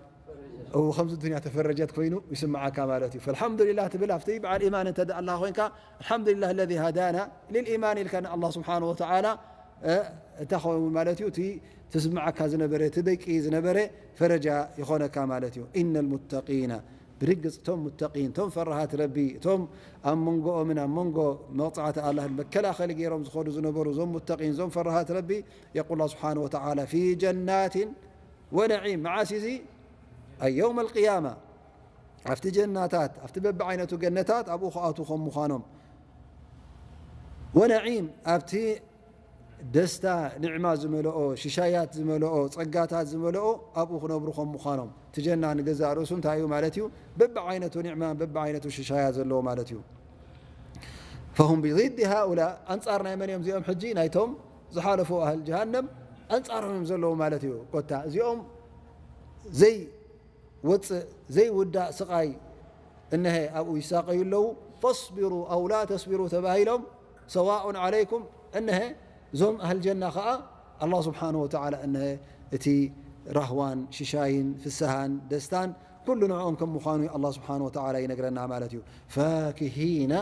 እው፣ ከምዚ ዱንያ ተፈረጀት ኮይኑ ይስምዓካ ማለት እዩ። فالحمد لله ትብል ኣብቲ በዓል ኢማን እንተ ደኣ ኣለኻ ኮይንካ الحمد لله الذي هدانا للإيمان ኢልካ ንኣላህ ስብሓነሁ ወተዓላ እ፣ እንታይ ኸውን ማለት እዩ? እቲ ትስምዓካ ዝነበረ፣ እቲ ደቂ ዝነበረ ፈረጃ ይኾነካ ማለት እዩ። ኢነ ልሙተቂነ፣ ብርግጽ እቶም ሙተቂን፣ እቶም ፈራሃት ረቢ፣ እቶም ኣብ መንጎኦምን ኣብ መንጎ መቕጻዕቲ ኣላህን መከላኸሊ ገይሮም ዝኸዱ ዝነበሩ፣ እዞም ሙተቂን፣ እዞም ፈራሃት ረቢ፣ የቁል ኣላህ ስብሓነሁ ወተዓላ፣ ፊ ጀናትን ወነዒም፣ መዓስ እዚ? ኣይ የውም ኣልቅያማ፣ ኣብቲ ጀናታት፣ ኣብቲ በብዓይነቱ ገነታት ኣብኡ ክኣትዉ ከም ምዃኖም፣ ወነዒም፣ ኣብቲ ደስታ፣ ኒዕማ ዝመልኦ፣ ሽሻያት ዝመልኦ፣ ጸጋታት ዝመልኦ ኣብኡ ክነብሩ ከም ምዃኖም። እቲ ጀና ንገዛእ ርእሱ እንታይ እዩ ማለት እዩ? በብዓይነቱ ኒዕማ፣ በብዓይነቱ ሽሻያ ዘለዎ ማለት እዩ። ፈሁም ቢድዲ ሃኡላ፣ ኣንጻር ናይ መን እዮም እዚኦም? ሕጂ ናይቶም ዝሓለፉ ኣህል ጀሃነም ኣንጻሮም እዮም ዘለዉ ማለት እዩ። ኮታ እዚኦም ዘይወጽእ ዘይውዳእ ስቓይ እነሀ ኣብኡ ይሳቐዩ ኣለዉ። ፈስቢሩ ኣው ላ ተስቢሩ ተባሂሎም፣ ሰዋኡን ዓለይኩም፣ እነሀ እዞም ኣህል ጀና ኸኣ ኣላህ ስብሓነሁ ወተዓላ እነሀ እቲ ራህዋን ሽሻይን ፍስሃን ደስታን ኩሉ ንዕኦም ከም ምዃኑ ኣላህ ስብሓነሁ ወተዓላ ይነግረና ማለት እዩ። ፋኪሂነ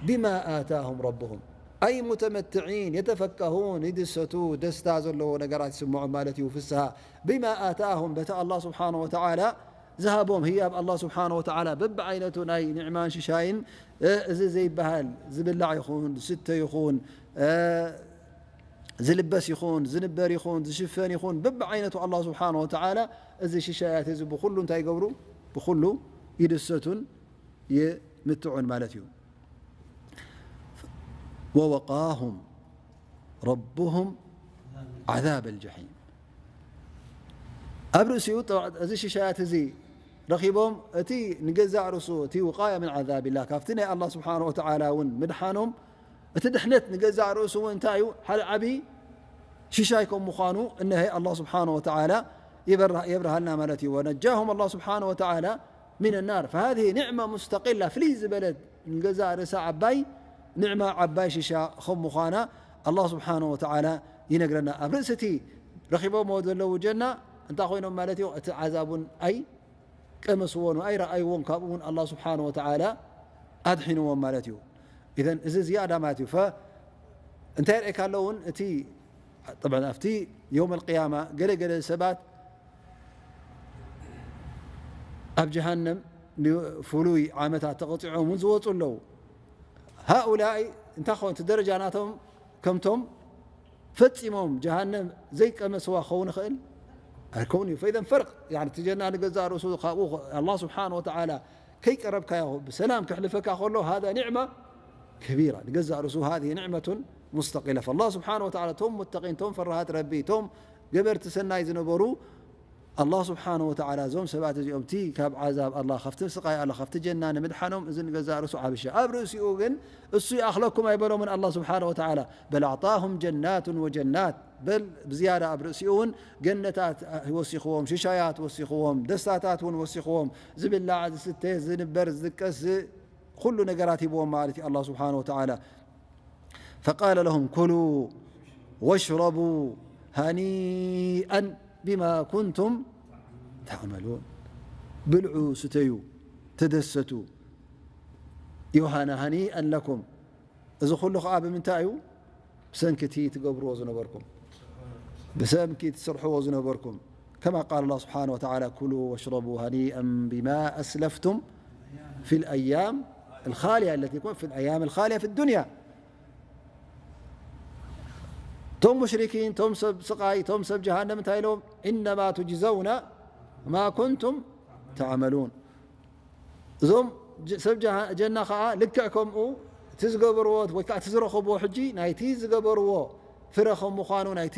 ቢማ ኣታሁም ረብሁም፣ ኣይ ሙተመትዒን፣ የተፈከሁን፣ ይድሰቱ፣ ደስታ ዘለዎ ነገራት ይስምዖም ማለት እዩ። ፍስሃ ቢማ ኣታሁም፣ በቲ ኣላህ ስብሓነሁ ወተዓላ ዝሃቦም ህያብ፣ ኣላህ ስብሓነሁ ወተዓላ በብዓይነቱ ናይ ኒዕማን ሽሻይን፣ እ፣ እዚ ዘይበሃል ዝብላዕ ይኹን ዝስተ ይኹን፣ እ፣ ዝልበስ ይኹን ዝንበር ይኹን ዝሽፈን ይኹን በብዓይነቱ ኣላህ ስብሓነሁ ወተዓላ እዚ ሽሻያት እዚ ብኹሉ እንታይ ይገብሩ? ብኹሉ ይድሰቱን ይምትዑን ማለት እዩ። ወወቃሁም ረብሁም ዓዛብ ኣልጀሒም። ኣብ ርእሲኡ ጠ-፣ እዚ ሽሻያት እዚ ረኺቦም፣ እቲ ንገዛእ ርእሱ፣ እቲ ውቃያ ምን ዓዛብላ፣ ካብቲ ናይ ኣላህ ስብሓነሁ ወተዓላ እውን ምድሓኖም፣ እቲ ድሕነት ንገዛእ ርእሱ እውን እንታይ እዩ? ሓደ ዓብዪ ሽሻይ ከም ምዃኑ እነሀ ኣላህ ስብሓነሁ ወተዓላ ይበርህ-፣ የብርሃልና ማለት እዩ። ወነጃሁም ኣላህ ስብሓነሁ ወተዓላ ሚን ናር። ፈሃዚህ ኒዕማ ሙስተቂላ፣ ፍልይ ዝበለት ንገዛእ ርእሳ ዓባይ ኒዕማ፣ ዓባይ ሽሻ ከም ምዃና ኣላህ ስብሓነሁ ወተዓላ ይነግረና። ኣብ ርእሲ እቲ ረኺቦምዎ ዘለዉ ጀና እንታይ ኮይኖም ማለት እዩ? እቲ ዓዛብ እውን ኣይቀመስዎን ኣይረኣይዎን፣ ካብኡ እውን ኣላህ ስብሓነሁ ወተዓላ ኣድሒንዎም ማለት እዩ። ኢዘን እዚ ዝያዳ ማለት እዩ። ፈ-፣ እንታይ የርእየካ ኣሎ እውን? እቲ፣ ጠብዓን ኣብቲ የውም ኣልቅያማ ገለ ገለ ሰባት ኣብ ጀሃነም ንፍሉይ ዓመታት ተቐጺዖም እውን ዝወጹ ኣለዉ። ሃኡላኢ እንታይ ኸውን? እቲ ደረጃ ናቶም ከምቶም ፈጺሞም ጀሃነም ዘይቀመስዋ ክኸውን ይኽእል? ኣይከውን እዩ። ፈኢዘን ፈርቅ፣ ያኒ እቲ ጀና ንገዛእ ርእሱ ካብኡ ኣላህ ስብሓነሁ ወተዓላ ከይቀረብካዮ ብሰላም ከሕልፈካ ከሎ፣ ሃዛ ኒዕማ ከቢራ፣ ንገዛእ ርእሱ ሃዚ ኒዕመቱን ሙስተቂላ። ፈላህ ስብሓነሁ ወተዓላ እቶም ሙተቂን፣ እቶም ፈራሃት ረቢ፣ እቶም ገበርቲ ሰናይ ዝነበሩ፣ ኣላህ ስብሓነሁ ወተዓላ እዞም ሰባት እዚኦም እቲ ካብ ዓዛብ ኣላህ፣ ካብቲ ስቃይ ኣላህ፣ ካብቲ ጀና ንምድሓኖም፣ እዚ ንገዛእ ርእሱ ዓቢ ሽሻይ። ኣብ ርእሲኡ ግን እሱ ይኣኽለኩም ኣይበሎምን ኣላህ ስብሓነሁ ወተዓላ። በል ኣዕጣሁም ጀናቱን ወጀናት፣ በል ብዝያዳ ኣብ ርእሲኡ እውን ገነታት ወሲኽዎም፣ ሽሻያት ወሲኽዎም፣ ደስታታት እውን ወሲኽዎም፣ ዝብላዕ፣ ዝስተ፣ ዝንበር፣ ዝድቀስ፣ ዝ-፣ ኩሉ ነገራት ሂብዎም ማለት እዩ ኣላህ ስብሓነሁ ወተዓላ። ፈቃለ ለሁም ኩሉ ወሽረቡ ሃኒአን ቢማ ኩንቱም ተዕመሉን። ብልዑ፣ ስተዩ፣ ተደሰቱ። ዮሃና ሃኒአን ለኩም። እዚ ኩሉ ኸዓ ብምንታይ እዩ? ብሰንኪ እቲ ትገብርዎ ዝነበርኩም፣ ብሰንኪ ትሰርሕዎ ዝነበርኩም። ከማ ቃል ኣላህ ስብሓነሁ ወተዓላ፣ ኩሉ ወሽረቡ ሃኒአን ቢማ ኣስለፍቱም ፊል ኣያም ኣልኻልያ ኣለቲ ኩን ፊል ኣያም ኣልኻልያ ፊ ዱንያ። እቶም ሙሽሪኪን፣ እቶም ሰብ ስቃይ፣ እቶም ሰብ ጀሃነም እንታይ ኢሎም? ኢነማ ቱጅዘውና ማ ኩንቱም ተዕመሉን። እዞም ጀ-፣ ሰብ ጀሃ-፣ ጀና ኸዓ ልክዕ ከምኡ እቲ ዝገበርዎ ወይ ከዓ እቲ ዝረኸብዎ ሕጂ ናይቲ ዝገበርዎ ፍረ ከም ምዃኑ፣ ናይቲ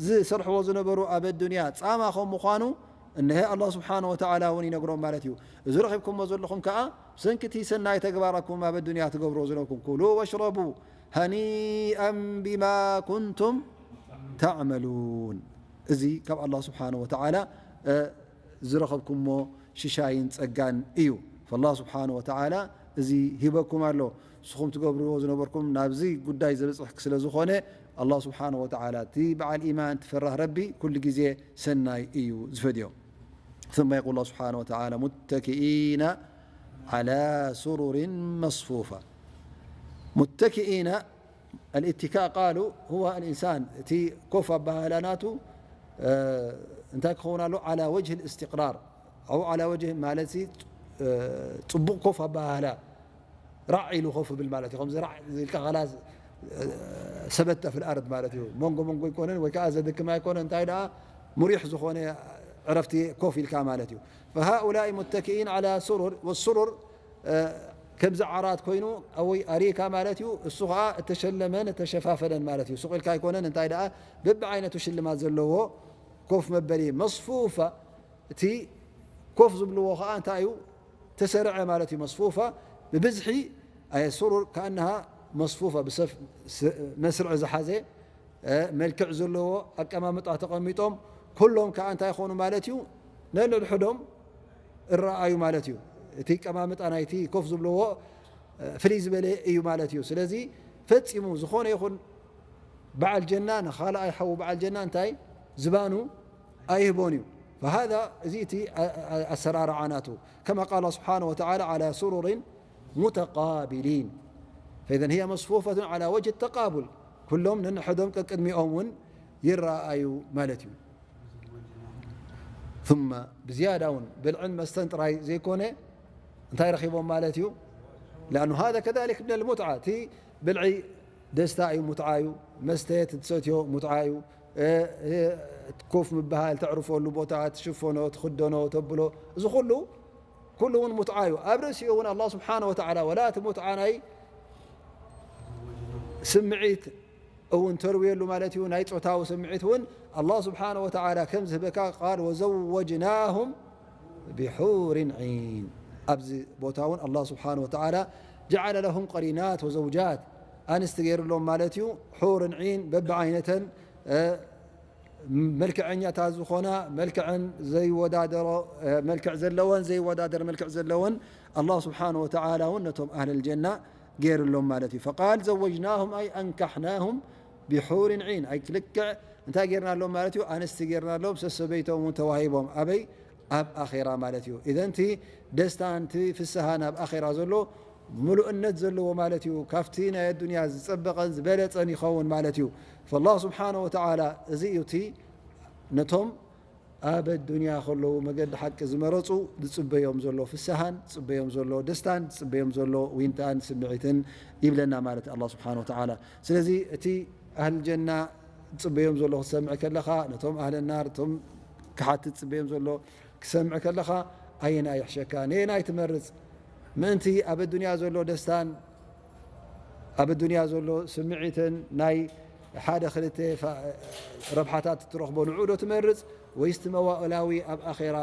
ዝሰርሕዎ ዝነበሩ ኣብ ኣዱንያ ጻማ ከም ምዃኑ፣ እነሀ ኣላህ ስብሓነሁ ወተዓላ እውን ይነግሮም ማለት እዩ። እዚ ረኺብኩሞ ዘለኹም ከኣ ብሰንኪ እቲ ሰናይ ተግባራትኩም ኣብ ኣዱንያ ትገብርዎ ዝነበርኩም፣ ኩሉ ወሽረቡ ሃኒአን ቢማ ኩንቱም ተዕመሉን። እዚ ካብ ኣላህ ስብሓነሁ ወተዓላ፣ እ፣ ዝረኸብኩሞ ሽሻይን ጸጋን እዩ። ፈላህ ስብሓነሁ ወተዓላ እዚ ሂበኩም ኣሎ። ንስኹም ትገብርዎ ዝነበርኩም ናብዚ ጉዳይ ዘብጽሕ ስለ ዝኾነ፣ ኣላህ ስብሓነሁ ወተዓላ እቲ በዓል ኢማን፣ እቲ ፈራህ ረቢ፣ ኩሉ ግዜ ሰናይ እዩ ዝፈድዮ። ثم يقول الله سبحانه وتعالى متكئين على سرر مصفوفة. متكئين الاتكاء قالوا هو الإنسان، እቲ ኮፍ ኣበሃህላ ናቱ እንታይ ክኸውን ኣሎ? على وجه الاستقرار أو على وجه ማለት ፅቡቕ ኮፍ ኣበሃህላ፣ ራዕ ኢሉ ኮፍ ብል ማለት እዩ። ከምዚ ራዕ ኢልካ خلاص ثبت في الأرض ማለት እዩ። መንጎ መንጎ ኣይኮነን ወይ ከዓ ዘድክም ኣይኮነን። እንታይ ደኣ ሙሪሕ ዝኾነ ዕረፍቲ ኮፍ ኢልካ ማለት እዩ። فهؤلاء متكئين على سرر والسرر ከምዚ ዓራት ኮይኑ ወይ ኣሪካ ማለት እዩ። እሱ ከዓ እተሸለመን እተሸፋፈነን ማለት እዩ። ሱቕ ኢልካ ኣይኮነን። እንታይ ደኣ በብዓይነቱ ሽልማት ዘለዎ ኮፍ መበሊ መصفوفة። እቲ ኮፍ ዝብልዎ ከዓ እንታይ እዩ? ተሰርዐ ማለት እዩ። مصفوفة ብብዝሒ ኣየ سرر كأنها مصفوفة ብሰፍ መስርዕ ዝሓዘ መልክዕ ዘለዎ ኣቀማምጣ ተቐሚጦም ኩሎም ከዓ እንታይ ይኾኑ ማለት እዩ? ነንሕድሕዶም እረኣዩ ማለት እዩ። እቲ ቀማምጣ ናይቲ ኮፍ ዝብልዎ ፍልይ ዝበለ እዩ ማለት እዩ። ስለዚ ፈጺሙ ዝኾነ ይኹን በዓል ጀና ንኻልኣይ ሓዉ በዓል ጀና እንታይ ዝባኑ ኣይህቦን እዩ። فهذا እዚ እቲ ኣሰራርዓ ናቱ። كما قال سبحانه وتعالى على سرر متقابلين. فإذا هي مصفوفة على وجه التقابل. ኩሎም ነንሕዶም ቀቅድሚኦም እውን ይረኣዩ ማለት እዩ። ثم ብዝያዳ እውን ብልዕን መስተን ጥራይ ዘይኮነ እንታይ ረኺቦም ማለት እዩ? لأنه هذا كذلك من المتعة። እቲ ብልዒ ደስታ እዩ፣ ሙትዓ እዩ። መስተ ትሰትዮ ሙትዓ እዩ። ኮፍ ምብሃል፣ ተዕርፈሉ ቦታ፣ ትሽፈኖ፣ ትኽደኖ፣ ተብሎ፣ እዚ ኩሉ ኩሉ እውን ሙትዓ እዩ። ኣብ ርእሲኡ እውን ኣላህ ስብሓነ ወተዓላ ወላ እቲ ሙትዓ ናይ ስምዒት እውን ተርውየሉ ማለት እዩ። ናይ ጾታዊ ስምዒት እውን ኣላህ ስብሓነ ወተዓላ ከም ዝህበካ ቃል ወዘወጅናሁም ቢሑሪን ዒን። ኣብዚ ቦታ እውን ኣላህ ስብሓነ ወተዓላ ጀዓለ ለሁም ቀሪናት ወዘውጃት ኣንስቲ ገይሩሎም ማለት እዩ። ሑርን ዒን በብዓይነተን መልክዐኛታት ዝኾና መልክዐን ዘይወዳደሮ መልክዕ ዘለወን ዘይወዳደር መልክዕ ዘለወን ኣላህ ስብሓነ ወተዓላ እውን ነቶም ኣህለል ጀና ገይሩሎም ማለት እዩ። ፈቃል ዘወጅናሁም ኣይ ኣንካሕናሁም ቢሑርን ዒን። ኣይ ልክዕ እንታይ ገይርናሎም ማለት እዩ? ኣንስቲ ገይርናሎም፣ ሰሰበይቶም እውን ተዋሂቦም። ኣበይ? ኣብ ኣኼራ ማለት እዩ። ኢዘን እቲ ደስታን እቲ ፍስሃን ኣብ ኣኼራ ዘሎ ምሉእነት ዘለዎ ማለት እዩ። ካብቲ ናይ ኣዱንያ ዝጸበቐን ዝበለጸን ይኸውን ማለት እዩ። ፈላህ ስብሓነ ወተዓላ እዚ እዩ እቲ ነቶም ኣብ ኣዱንያ ከለዉ መገዲ ሓቂ ዝመረጹ ዝጽበዮም ዘሎ ፍስሃን ዝጽበዮም ዘሎ ደስታን ዝጽበዮም ዘሎ ዊንታን ስምዒትን ይብለና ማለት እዩ ኣላህ ስብሓነ ወተዓላ። ስለዚ እቲ ኣህል ጀና ዝጽበዮም ዘሎ ክትሰምዕ ከለኻ፣ ነቶም ኣህል ናር እቶም ክሓት ትጽበዮም ዘሎ ክሰምዕ ከለኻ ኣየናይ ይሕሸካ? ነየናይ ትመርጽ? ምእንቲ ኣብ ኣዱንያ ዘሎ ደስታን ኣብ ኣዱንያ ዘሎ ስምዒትን ናይ ሓደ ክልተ ረብሓታት ትረኽቦ ንዑ ዶ ትመርጽ ወይስ እቲ መዋእላዊ ኣብ ኣኼራ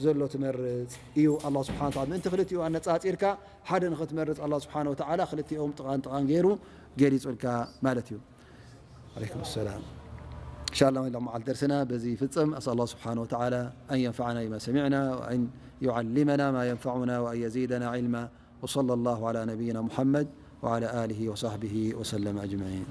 ዘሎ ትመርጽ እዩ? ኣላህ ስብሓነ ወተዓላ ምእንቲ ክልቲኡ ኣነጻጺርካ ሓደ ንኽትመርጽ ኣላህ ስብሓነ ወተዓላ ክልቲኦም ጥቓን ጥቓን ገይሩ ገሊጹልካ ማለት እዩ። عليكم السلام. إن شاء الله إلى معال درسنا بزي فتصم. أسأل الله سبحانه وتعالى أن ينفعنا بما سمعنا وأن يعلمنا ما ينفعنا وأن يزيدنا علما. وصلى الله على نبينا محمد وعلى آله وصحبه وسلم أجمعين.